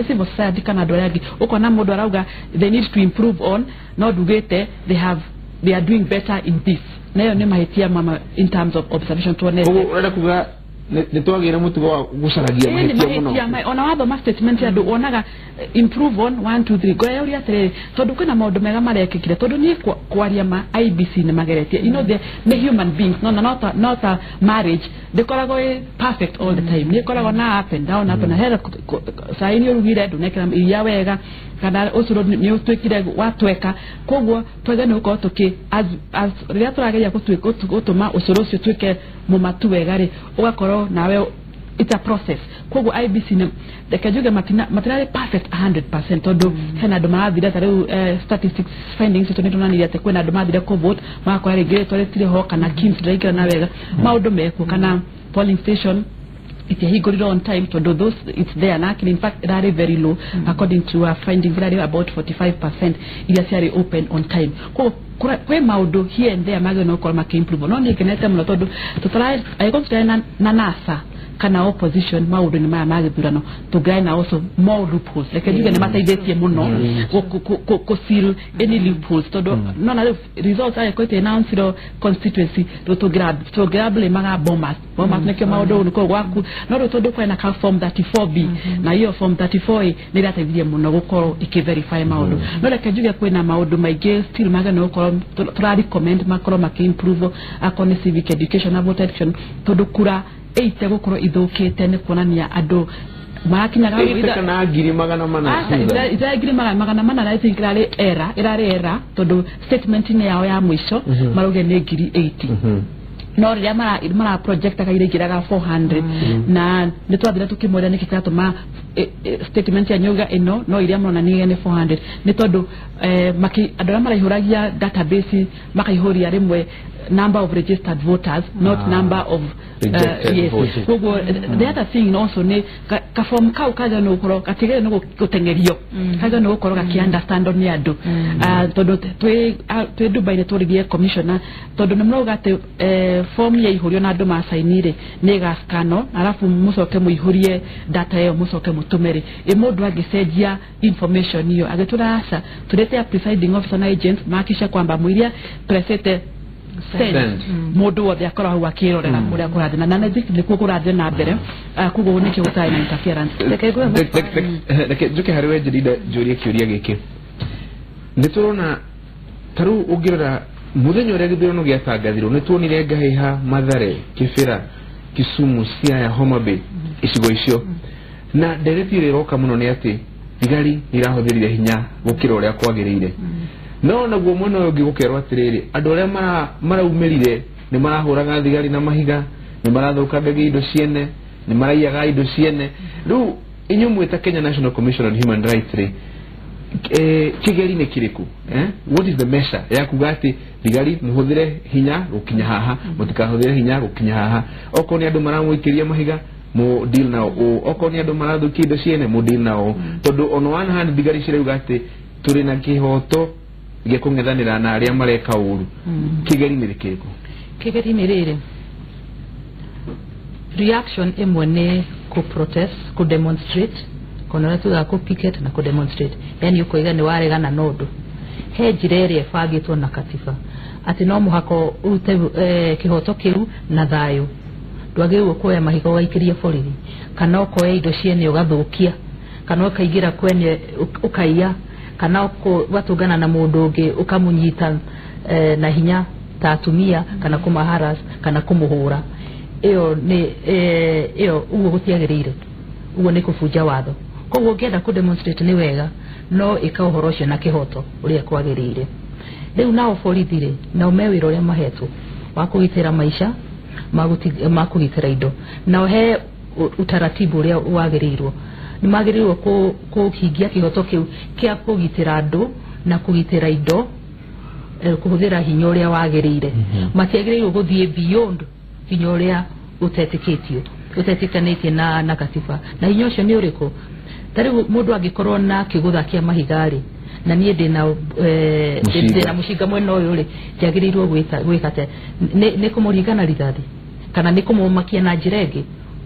civil society kana andũ arĩa angĩ, ũkona mũndũ arauga they need to improve on, no ndugĩte they are doing better in this. Na ĩyo nĩ mahĩtia mama in terms of observation tuonete. Koguo ũrenda kuga Nĩ twagĩire mũtugo wa gũcaragia mahĩtia mũno. Ona wathoma statement ya andũ wonaga improve on 1 2 3 ngoya atĩrĩrĩ, tondũ kwĩna maũndũ mega marekĩkire, tondũ niĩ kwaria ma IEBC nĩ mageretie, you know, nĩ human beings, no not a marriage ndĩkoragwo ĩ perfect all the time, nĩ ĩkoragwo na up and down, up and hera cai nĩ ũrugire ndũnekĩra iria wega kana ũcũrũ nĩ ũtuĩkire watweka. Koguo twage nĩ gũkorwo tũkĩ as rĩrĩa tũrageria gũtũma ũcũrũ ũcio ũtuĩke mũmatu wega rĩ, ũgakorwo nawe it's a process. Koguo IEBC nĩ reke njuge matinarĩ perfect 100%, tondũ hena andũ marathire ta rĩu statistics findings citũ nĩtũnanirie atĩ kwĩna andũ mathire kũ vote magakora rĩngĩ rĩtwa rĩtirĩ ho kana KIMS ndĩraingĩra na wega, maũndũ mekuo, kana polling station itiahingũrirwo on time, tondũ those it's there na in fact irarĩ very low according to our findings, irarĩ about 45% iria ciarĩ open on time. Koguo kwĩ maũndũ here and there magĩrĩirwo nĩ gũkorwo makĩ-improve, no niĩ ngenete mũno tondũ angĩkorwo tũtirarĩ na NASA kana opposition maũndũ-inĩ maya ma gĩthurano, tũngĩarĩ na also more loopholes. Reke njuge nĩ mateithĩtie mũno kũ seal any loopholes, tondũ nona rĩu results angĩkorwo iti announce constituency rĩu tũngĩra blame Bomas Bomas nĩkĩo maũndũ nĩkũo gwaku, no rĩu tondũ kwĩna ka form 34B na hiyo form 34A nĩ ĩrateithirie mũno gũkorwo ĩkĩ-verify maũndũ. No reke njuge kwĩna maũndũ maingĩ still magĩrĩirwo nĩ gũkorwo tũra recommend makorwo makĩ-improve, akorwo nĩ civic education na voter education, tondũ kura ĩite gũkorwo ithũkĩte nĩ kuonania andũ marakinyaga hau kana 400,000 ithara 400,000 I think irarĩ error tondũ statement-inĩ yao ya mũico marauge nĩ 80,000, no rĩrĩa mara projectaga iraingĩraga 400, na nĩ twathire tũkĩmwĩra nĩkĩ kĩratũma statement ya nyuga ĩno no iria mũronania nĩ 400, nĩ tondũ andũ arĩa maraihũragia database makaihũria rĩmwe number of registered voters, not number of yes. Koguo the other thing also nĩ ka form kau kagĩrĩirwo nĩ gũkorwo gatigĩrĩirwo nĩ gũteng'erio, kagĩrĩirwo nĩ gũkorwo gakĩ understand nĩ andũ, tondũ twĩ Dubai nĩ tworirie commissioner, tondũ nĩ mũrauga atĩ form yaihũrio na andũ macaini rĩ nĩ ĩgascanwo, arabu mũcoke mũihũrie data ĩyo mũcoke mũtũme rĩ, ĩ mũndũ angĩcenjia information ĩyo agĩtũra aca tũrete presiding officer na agents mahakikishe kwamba mũiria presete send mũndũ wothe akorwo hau akĩrorera kũrĩa kũrathiĩ na nĩkuo kũrathiĩ na mbere, koguo nĩkĩo gũtarĩ na interference. Reke njuke harĩ we Jedida njũrie kĩũria gĩkĩ. Nĩ tũrona ta rĩu ũngĩrora mũthenya ũrĩa gĩthurano gĩatangathirwo nĩ tuonire Ngahĩha, Mathare, Kĩbĩra, Kisumu, Siaya, Homa Bay, icigo icio, na ndereti ĩrĩa ĩroka mũno nĩ atĩ thigari nĩ irahũthĩrire hinya gũkĩra ũrĩa kwagĩrĩire. No naguo mwena ũyũ ũngĩ gũkerwo atĩrĩrĩ, andũ arĩa maraumĩrire nĩ marahũraga thigari na mahiga, nĩ marathũkangagia indo ciene, nĩ maraiyaga indo ciene. Rĩu inyuĩ mwĩta Kenya National Commission on Human Rights rĩ, kĩgeri nĩ kĩrĩkũ? What is the measure ya kuga atĩ thigari mũhũthĩre hinya gũkinya haha, mũtikahũthĩre hinya gũkinya haha? Okorwo nĩ andũ maramũikĩria mahiga mu deal nao ũũ, okorwo nĩ andũ marathũkia indo ciene mu deal nao ũũ, tondũ on one hand thigari cirauga atĩ tũrĩ na kĩhoto gĩa kũng'ethanĩra na arĩa mareka ũru. Kĩgeri nĩ kĩrĩkũ? Kĩgeri nĩ rĩrĩ, reaction ĩmwe nĩ kũ protest, kũ demonstrate, kana ũrĩa tugaga kũ picket na kũ demonstrate, yani ũkoiga nĩ waregana na ũndũ. He njĩra ĩrĩa ĩbangĩtwo na katiba atĩ no mũhaka ũrute kĩhoto kĩu na thayũ, ndwagĩrĩirwo kuoya mahiga ũgaikĩria borithi, kana ũkoya indo ciene ũgathũkia, kana ũkaingĩra kwene ũkaiya, kana ũgatũngana na mũndũ ũngĩ ũkamũnyita na hinya ta atumia, kana kũmaharas, kana kũmũhũra. Ĩyo nĩ ĩyo ũguo gũtiagĩrĩire, ũguo nĩ kũbunja watho. Koguo ũngĩenda kũ demonstrate nĩ wega, no ĩka ũhoro ũcio na kĩhoto ũrĩa kwagĩrĩire. Rĩu nao borithi rĩ, nao me wĩra ũrĩa mahetwo wa kũgitĩra maica, ma kũgitĩra indo, nao he utaratibu ũrĩa wagĩrĩirwo, nĩ magĩrĩirwo kũhingia kĩhoto kĩu kĩa kũgitĩra andũ na kũgitĩra indo, kũhũthĩra hinya ũrĩa wagĩrĩire. Matiagĩrĩirwo gũthiĩ beyond hinya ũrĩa ũtetĩkĩtio, ũtetĩkanĩtie na katiba. Na hinya ũcio nĩ ũrĩkũ? Ta rĩu mũndũ angĩkorwo na kĩgũtha kĩa mahiga rĩ, na niĩ ndĩna mũcinga mwena ũyũ rĩ, njagĩrĩirwo gwĩka atĩa? Nĩ kũmũringa na rithathi, kana nĩ kũmũmakia na njĩra ĩngĩ?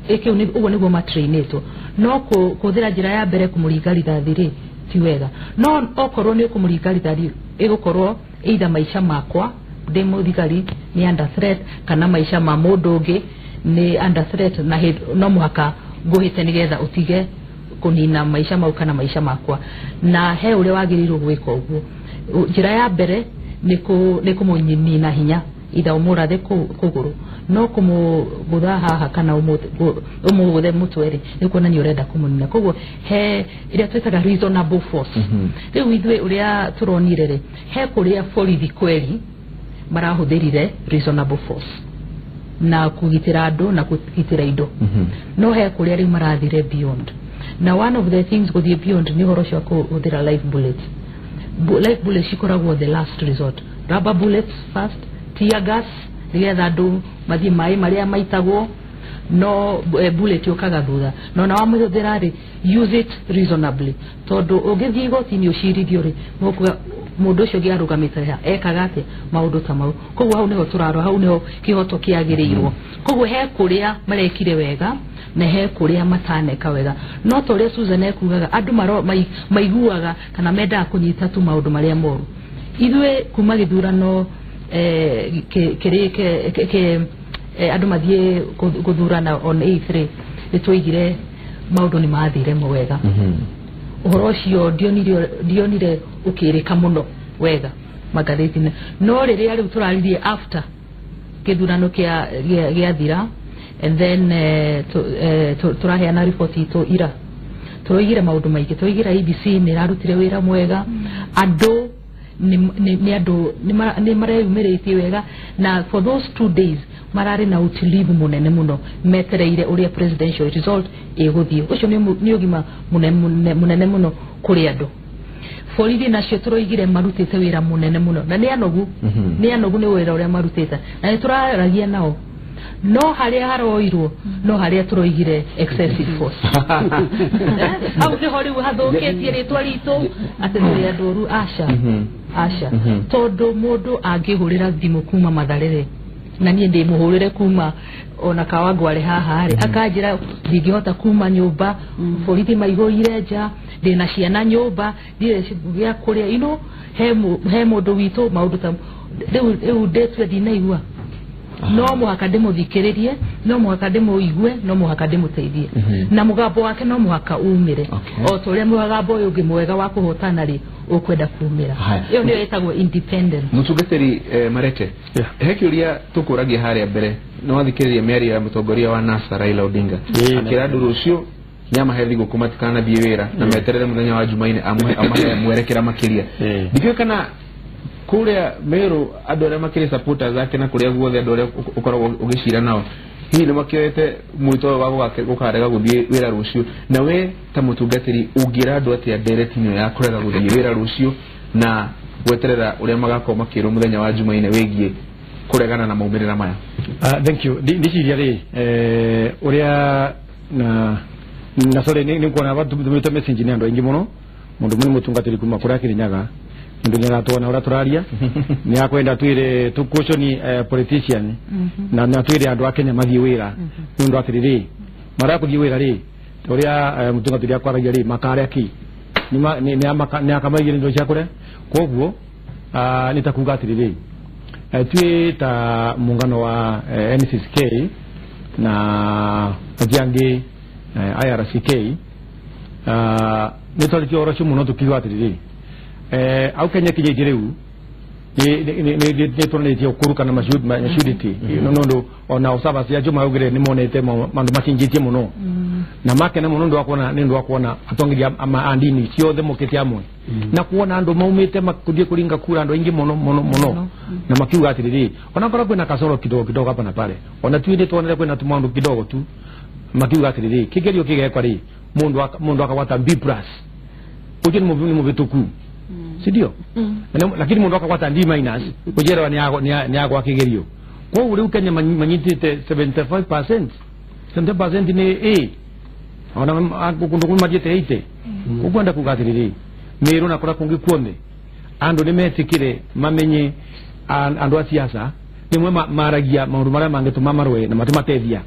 Ĩkĩu ũguo nĩguo matrainĩtwo. No kũhũthĩra njĩra ya mbere kũmũringa rithathi rĩ, ti wega. No okorwo nĩ ũkũmũringa rithathi, ĩgũkorwo either maica makwa ndĩ mũthigari nĩ under threat, kana maica ma mũndũ ũngĩ nĩ under threat na no mũhaka ngũhĩte nĩgetha ũtige kũnina maisha mau kana maisha makwa. Na he ũrĩa wagĩrĩirwo gwĩka ũguo. Njĩra ya mbere nĩ kũmũnina hinya, itha ũmũrathe kũgũrũ, no kũmũgũtha haha kana ũmũgũthe mũtwe rĩ, nĩ kuonania ũrenda kũmũnina. Koguo he ĩrĩa twĩtaga reasonable force. Rĩu ithuĩ ũrĩa tũronire rĩ, he kũrĩa borithi kweri marahũthĩrire reasonable force na kũgitĩra andũ na kũgitĩra indo. No he kũrĩa rĩu marathire beyond. Na one of the things gũthiĩ beyond nĩ ũhoro ũcio wa kũhũthĩra live bullets. Live bullets cikoragwo the last resort. Rubber bullets first, tear gas nĩgetha andũ mathiĩ maĩ marĩa maitagwo, no bullet yũkaga thutha. No na wamĩhũthĩra rĩ, use it reasonably, tondũ ũngĩthiĩ igoti-inĩ ũcirithio rĩ, mũkuga mũndũ ũcio ũngĩ arũgamĩte ha ekaga atĩa maũndũ ta mau. Koguo hau nĩho tũrarora, hau nĩho kĩhoto kĩagĩrĩirwo. Koguo he kũrĩa marekire wega na he kũrĩa mataneka wega. No ta ũrĩa Susan ekugaga, andũ maiguaga kana mendaga kũnyita tu maũndũ marĩa moru. Ithuĩ kuma gĩthurano andũ mathiĩ gũthurana on 8th nĩ twaigire maũndũ nĩ mathire wega. Ũhoro ũcio ndionire ũkĩrĩka mũno wega magathĩti-inĩ. No rĩrĩa rĩu tũraririe after gĩthurano gĩathira, and then tũraheana riboti itũ ira, tũroigire maũndũ maingĩ. Tũroigire IEBC nĩ ĩrarutire wĩra mwega, andũ nĩ andũ nĩ mareyumĩrĩtie wega, na for those 2 days mararĩ na utulivu mũnene mũno metereire ũrĩa presidential result ĩgũthiĩ. Ũcio nĩ ũgima mũnene mũno kũrĩ andũ. Borithi nacio tũroigire marutĩte wĩra mũnene mũno, na nĩ anogu, nĩ anogu nĩ wĩra ũrĩa marutĩte, na nĩ tũraragia nao. No harĩa haroirwo no harĩa tũroigire excessive force. Hau nĩho rĩu hathũkĩtie rĩtwa ritũ atĩ tũrĩ andũ oru. Aca, aca, tondũ mũndũ angĩhũrĩra thimũ kuma Matharĩrĩ na niĩ ndĩmũhũrĩre kuma ona Kawangware haha rĩ, akanjĩra ndingĩhota kuma nyũmba, borithi maihũrire nja, ndĩna ciana nyũmba, ndirĩ gĩa kũrĩa, you know, he mũndũ witũ maũndũ ta rĩu ndĩtue ndinaigua. No mũhaka ndĩmũthikĩrĩrie, no mũhaka ndĩmũigue, no mũhaka ndĩmũteithie, na mũgambo wake no mũhaka umĩre o ta ũrĩa mũgambo ũyũ ũngĩ mwega wa kũhotana rĩ ũkwenda kumĩra. Ĩyo nĩyo ĩtagwo independence. Mũtungatĩri Marete, he kĩũria tũkũragia harĩa mbere, nĩ wathikĩrĩria mĩario ya mũtongoria wa NASA Raila Odinga akĩra andũ rũciũ nĩamahe thigũkũ matikanathiĩ wĩra na meterere mũthenya wa Jumaine amahe mwerekera makĩria. Ndikĩũĩ kana kũrĩa Meru andũ arĩa makĩrĩ supporters ake na kũrĩa guothe andũ arĩa ũkoragwo ũgĩcira nao hihi nĩ makĩoete mwĩto ũyũ wa gũkarega gũthiĩ wĩra rũciũ? Na we ta mũtungatĩri ũngĩra andũ atĩa ndereti-inĩ ya kũrega gũthiĩ wĩra rũciũ na gweterera ũrĩa magakorwo makĩrwo mũthenya wa Jumaine wĩgiĩ kũregana na maumĩrĩra maya? Thank you. Ndiciria rĩ ũrĩa na sorry nĩ kuona batũmĩte message nĩ andũ aingĩ mũno, mũndũ mũnĩ mũtungatĩri kuma kũrĩa Kĩrĩnyaga ndu nĩaratwona ũrĩa tũraria, nĩakwenda twĩre tũcaution politician na twĩre andũ a Kenya mathiĩ wĩra, nĩ ũndũ atĩrĩrĩ marĩa kũthiĩ wĩra rĩ ta ũrĩa mũtungatĩri akwaragia rĩ makarĩa kĩ nĩakamaigĩra indo cia kũrĩa. Koguo nĩ ta kuga atĩrĩrĩ twĩ ta muungano wa NCCK na acio angĩ IRCK nĩ twarĩtie ũhoro ũcio mũno tũkiuga atĩrĩrĩ au Kenya kinyĩtie rĩu nĩ tuonanĩtie ũkũrũ kana maturity nĩ ona observers acio maugire nĩ monete maũndũ macenjetie mũno na makena mũno nĩ ũndũ wa kuona atongoria a ndini ciothe mokĩte amwe na kuona andũ maumĩte kũthiĩ kũringa kura andũ aingĩ mũno mũno mũno na makiuga atĩrĩrĩ onakorwo kwĩna kasoro kidogo kidogo hapa na pale, ona tuĩ nĩ tuonere kwĩna tũmaũndũ kidogo tu, makiuga atĩrĩrĩ kĩgerio kĩgekwa rĩ mũndũ akagwata B plus ũcio nĩ mũhĩtũku, si ndio? Lakini mundu akakwata D minus kujerewa ni agwa kigerio. Koguo riu Kenya manyitite 75%, 70% ni A, ona kundu kumwe mathiĩte 80. Ukwenda kuga atiriri Meru na kuria kungi kuothe andu ni metikire mamenye andu a siasa nimwe maragia maundu maria mangituma marwe na matimatethia.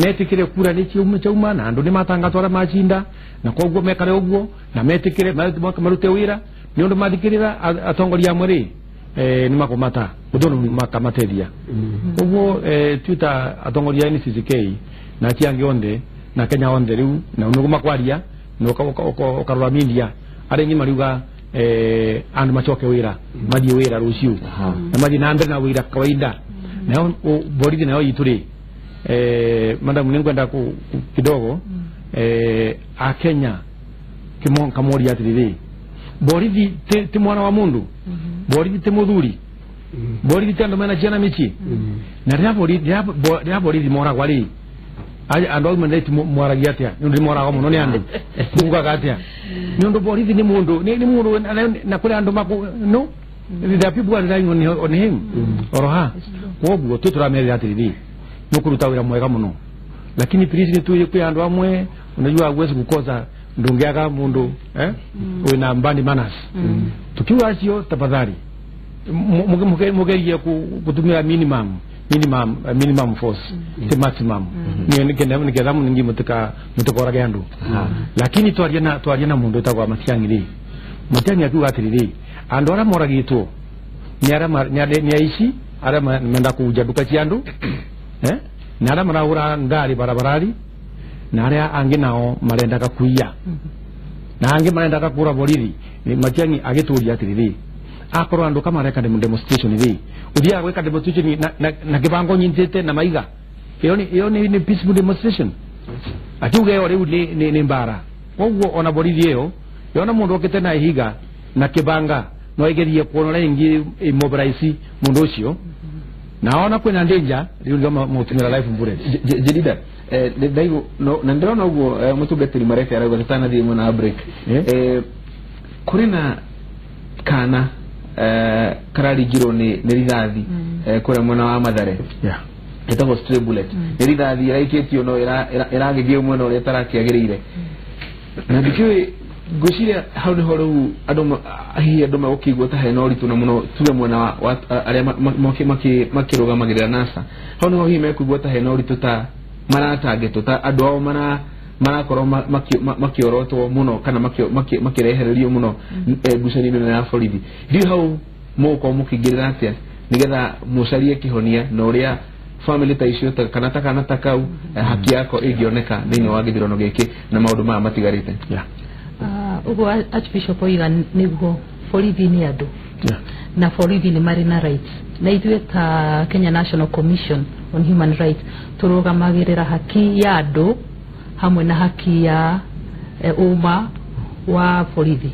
Metikire kura ni chauma na andu ni matangatwo aria macinda na koguo mekare uguo na metikire marute wira ni undu mathikirira atongoria amwe ri ni makomata udono makamateria koguo twita atongoria NCCK na tiangi onde na Kenya onde riu na nugu makwaria na ukarora media ari ngima riuga andu macoke wira mathie wira ruciu na mathie na mbere na wira kawaida nayo borithi nayo ituri madam ningwenda ku kidogo a Kenya kimon atiriri borithi ti mwana wa mundu borithi ti muthuri borithi ti andu mena ciana mici na riria borithi moragwa ri andu au mendete mwaragia atia ni undu moragwa muno ni andu mugaga atia ni undu borithi ni mundu ni mundu na kuri andu maku no there are people who are relying on him oroha koguo tu turamerera atiriri nukuruta wira mwega muno lakini please ni tu andu amwe unajua huwezi kukosa ndungiaga mundu wina mbandi manners tukiwa acio tafadhali mugerie kutumira minimum force ti maximum ni ketha ningi mutikorage andu lakini twaria na mundu etagwa Matiang'i ri Matiang'i akiuga atiriri andu aria moragitwo ni aici aria menda kuunja nduka cia andu na aria maragura ngari barabarari na aria angi nao marendaga kuiya na angi marendaga kura borithi Matiang'i agituria atiriri akorwo andu kama mareka demonstration ri uthiaga gwika demonstration na kibango nyitite na maiga iyo ni peaceful demonstration akiuga iyo riu ni mbara koguo ona borithi iyo yona mundu okite na ihiga na kibanga no igerie kuona ringi immobilize mundu ucio na ona kwina danger riu ndio mutumira life bullet Jedida ndaigo no na ndirona uguo mutungatiri Marete arauga tutanathie mwena wa break kuri na kana kararingirwo ni rithathi kuria mwena wa Mathare etagwo stray bullet ni rithathi iraikitio no iragithie mwena uria itarakĩagĩrĩire na ndikĩũĩ ngwĩciria hau niho rĩu andũ hihi andũ megũkĩigua ta hena ũritũ na mũno tuge mwena wa arĩa makĩrũgamagĩrĩra NASA hau niho hihi mekũigua ta hena ũritũ ta maratangĩtwo ta andũ ao marakorwo makiorotwo muno kana makirehererio muno ngucanio ĩno ya borithi ndiũ hau mũgũkorwo mũkĩingĩrĩra atĩa nĩgetha mũcarie kĩhonia na ũrĩa family ta icio kana ta kana ta kau haki yako ĩngĩoneka thĩinĩ wa gĩthurano gĩkĩ na maũndũ maya matigarĩte. Ũguo Archbishop oiga nĩguo borithi nĩ andũ na borithi nĩ marĩ na rights na ithuĩ ta Kenya National Commission on Human Rights tũrũgamagĩrĩra haki ya andũ hamwe na haki ya uma wa borithi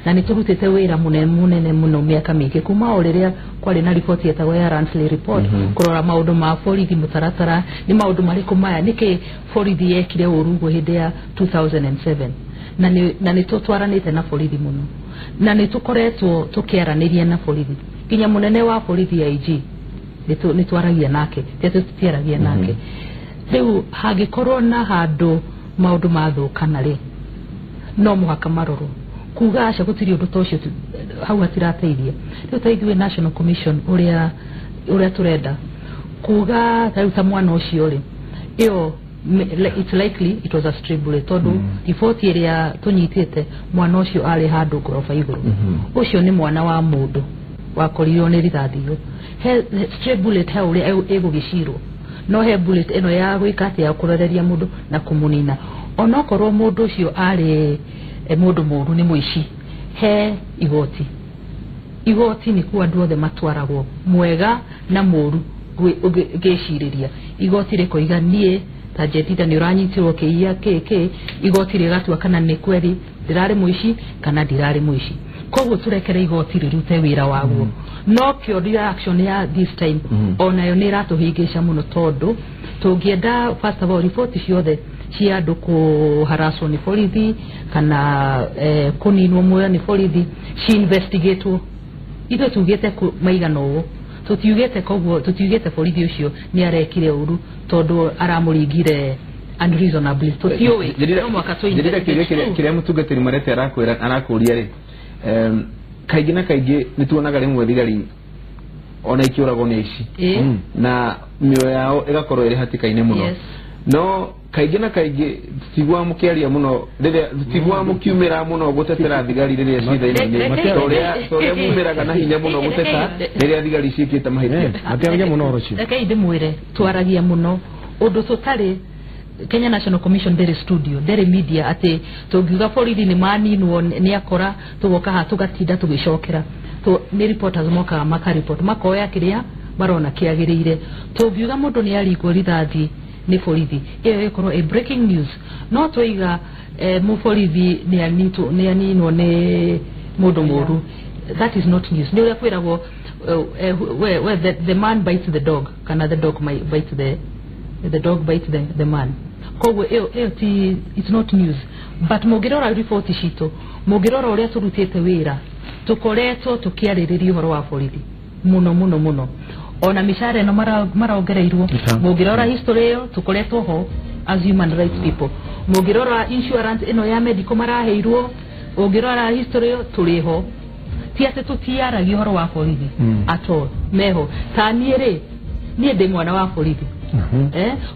na nĩ tũrutĩte wĩra mũnene mũno mĩaka mĩingĩ kuma o rĩrĩa kwarĩ na riboti yetagwo ya Ransley report kũrora maũndũ ma borithi mũtaratara nĩ maũndũ marĩkũ maya nĩkĩ borithi yekire ũru ũguo hĩndĩ ya 2007 na nĩ tũtwaranĩte na borithi mũno na nĩ tũkoretwo tũkĩaranĩria na borithi nginya mũnene wa borithi IG nĩ twaragia nake ti atĩ tũtiaragia nake. Rĩu hangĩkorwo na handũ maũndũ mathũkana rĩ no mũhaka marorwo kuga aca gũtirĩ ũndũ ta ũcio hau hatirateithia. Rĩu ta ithuĩ National Commission ũrĩa tũrenda kuga ta rĩu ta mwana ũcio rĩ ĩyo it's likely it was a stray bullet tondũ riboti ĩrĩa tũnyitĩte mwana ũcio arĩ handũ ngoroba igũrũ ũcio nĩ mwana wa mũndũ wakorirwo nĩ rithathi ĩyo. He stray bullet he ũrĩa ĩgũgĩcirwo no he bullet ĩno ya gwĩka atĩ ya kũroreria mũndũ na kũmũnina onokorwo mũndũ ũcio arĩ mũndũ mũũru nĩ mũici he igoti igoti nĩkuo andũ othe matwaragwo mwega na mũũru ngĩcirĩria igoti rĩkoiga niĩ ta Jedida nĩ ũranyitirwo kĩiya kĩ igoti rĩgatua kana nĩ kweri ndĩrarĩ mũici kana ndirarĩ mũici koguo turekere igoti rĩrute wĩra waguo no kĩo reaction ya this time onayo nĩ ĩratũhĩngĩca mũno tondũ tũngĩenda first of all riboti ciothe cia andũ kũharacwo nĩ borithi kana kũninwo muoyo nĩ borithi ci-investigatwo ithuĩ tugĩte maigana ũũ tutiugĩte koguo tutiugĩte borithi ũcio nĩ arekire ũru tondũ aramũringire unreasonably tutiũĩ no mwaka tũ investigate kĩrĩa mũtungatĩri Marete arakwĩra arakũria rĩ kaingĩ na kaingĩ nĩ tuonaga rĩmwe thigari ona ikĩũragwo nĩ aici na mĩoyo yao ĩgakorwo ĩrĩ hatĩka-inĩ mũno no Kaingĩ na kaingĩ tiguaga mũkĩaria mũno rĩrĩa tiguaga mũkiumĩra mũno gũtetera thigari rĩrĩa ciĩ thĩinĩ, ta ũrĩa mumĩraga na hinya mũno gũteta rĩrĩa thigari ciĩkĩte mahĩtia. Atiaragia mũno ũhoro ũcio. Rekei ndĩmwĩre, twaragia mũno ũndũ tũtarĩ. Kenya National Commission ndĩrĩ studio, ndĩrĩ media atĩ tũngiuga borithi nĩ maninwo nĩ akora tũgoka haha tũgatinda tũgĩcokera. Nĩ reporters mokaga makaripot, makoya kĩrĩa marona kĩagĩrĩire. Tũngiuga mũndũ nĩ aringwo rithathi nĩ borithi, ĩyo ĩkorwo ĩ breaking news. No twaiga mũborithi nĩ aninwo nĩ mũndũ mũru, that is not news. Nĩ ũrĩa kwĩragwo we, the man bites the dog kana the dog might bite the dog bites the man. Koguo ĩyo ti, it's not news. But mũngĩrora riboti citũ, mũngĩrora ũrĩa tũrutĩte wĩra, tũkoretwo tũkĩarĩrĩria ũhoro wa borithi mũno mũno mũno, ona mĩcara ĩno marongereirwo. Mũngĩrora history ĩyo, tũkoretwo ho as human rights people. Mũngĩrora insurance ĩno ya medical maraheirwo, ũngĩrora history ĩyo, tũrĩ ho. Ti atĩ tũtiaragia ũhoro wa borithi at all, meho. Ta niĩ rĩ, niĩ ndĩ mwana wa borithi.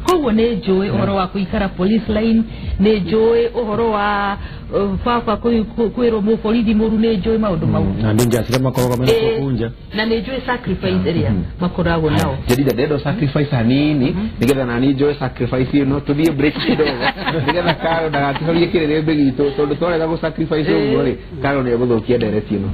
Koguo nĩ njũĩ ũhoro wa kũikara police line, nĩ njũĩ ũhoro wa baba kwĩrwo mũborithi mũru, nĩ njũĩ maũndũ mau. Na ndinjacire makoragwo mena kunja. Na nĩ njũĩ sacrifice ĩrĩa makoragwo nao. Jedida, ndendo sacrifice hanini nigetha nani njoe sacrifice ĩno. Tũthiĩ break kidogo nigetha Karo ndagatihorie kĩrĩrĩmbĩ gitũ, tondũ twarega gũ sacrifice ũguo rĩ, Karo nĩ egũthũkia ndereti ĩno.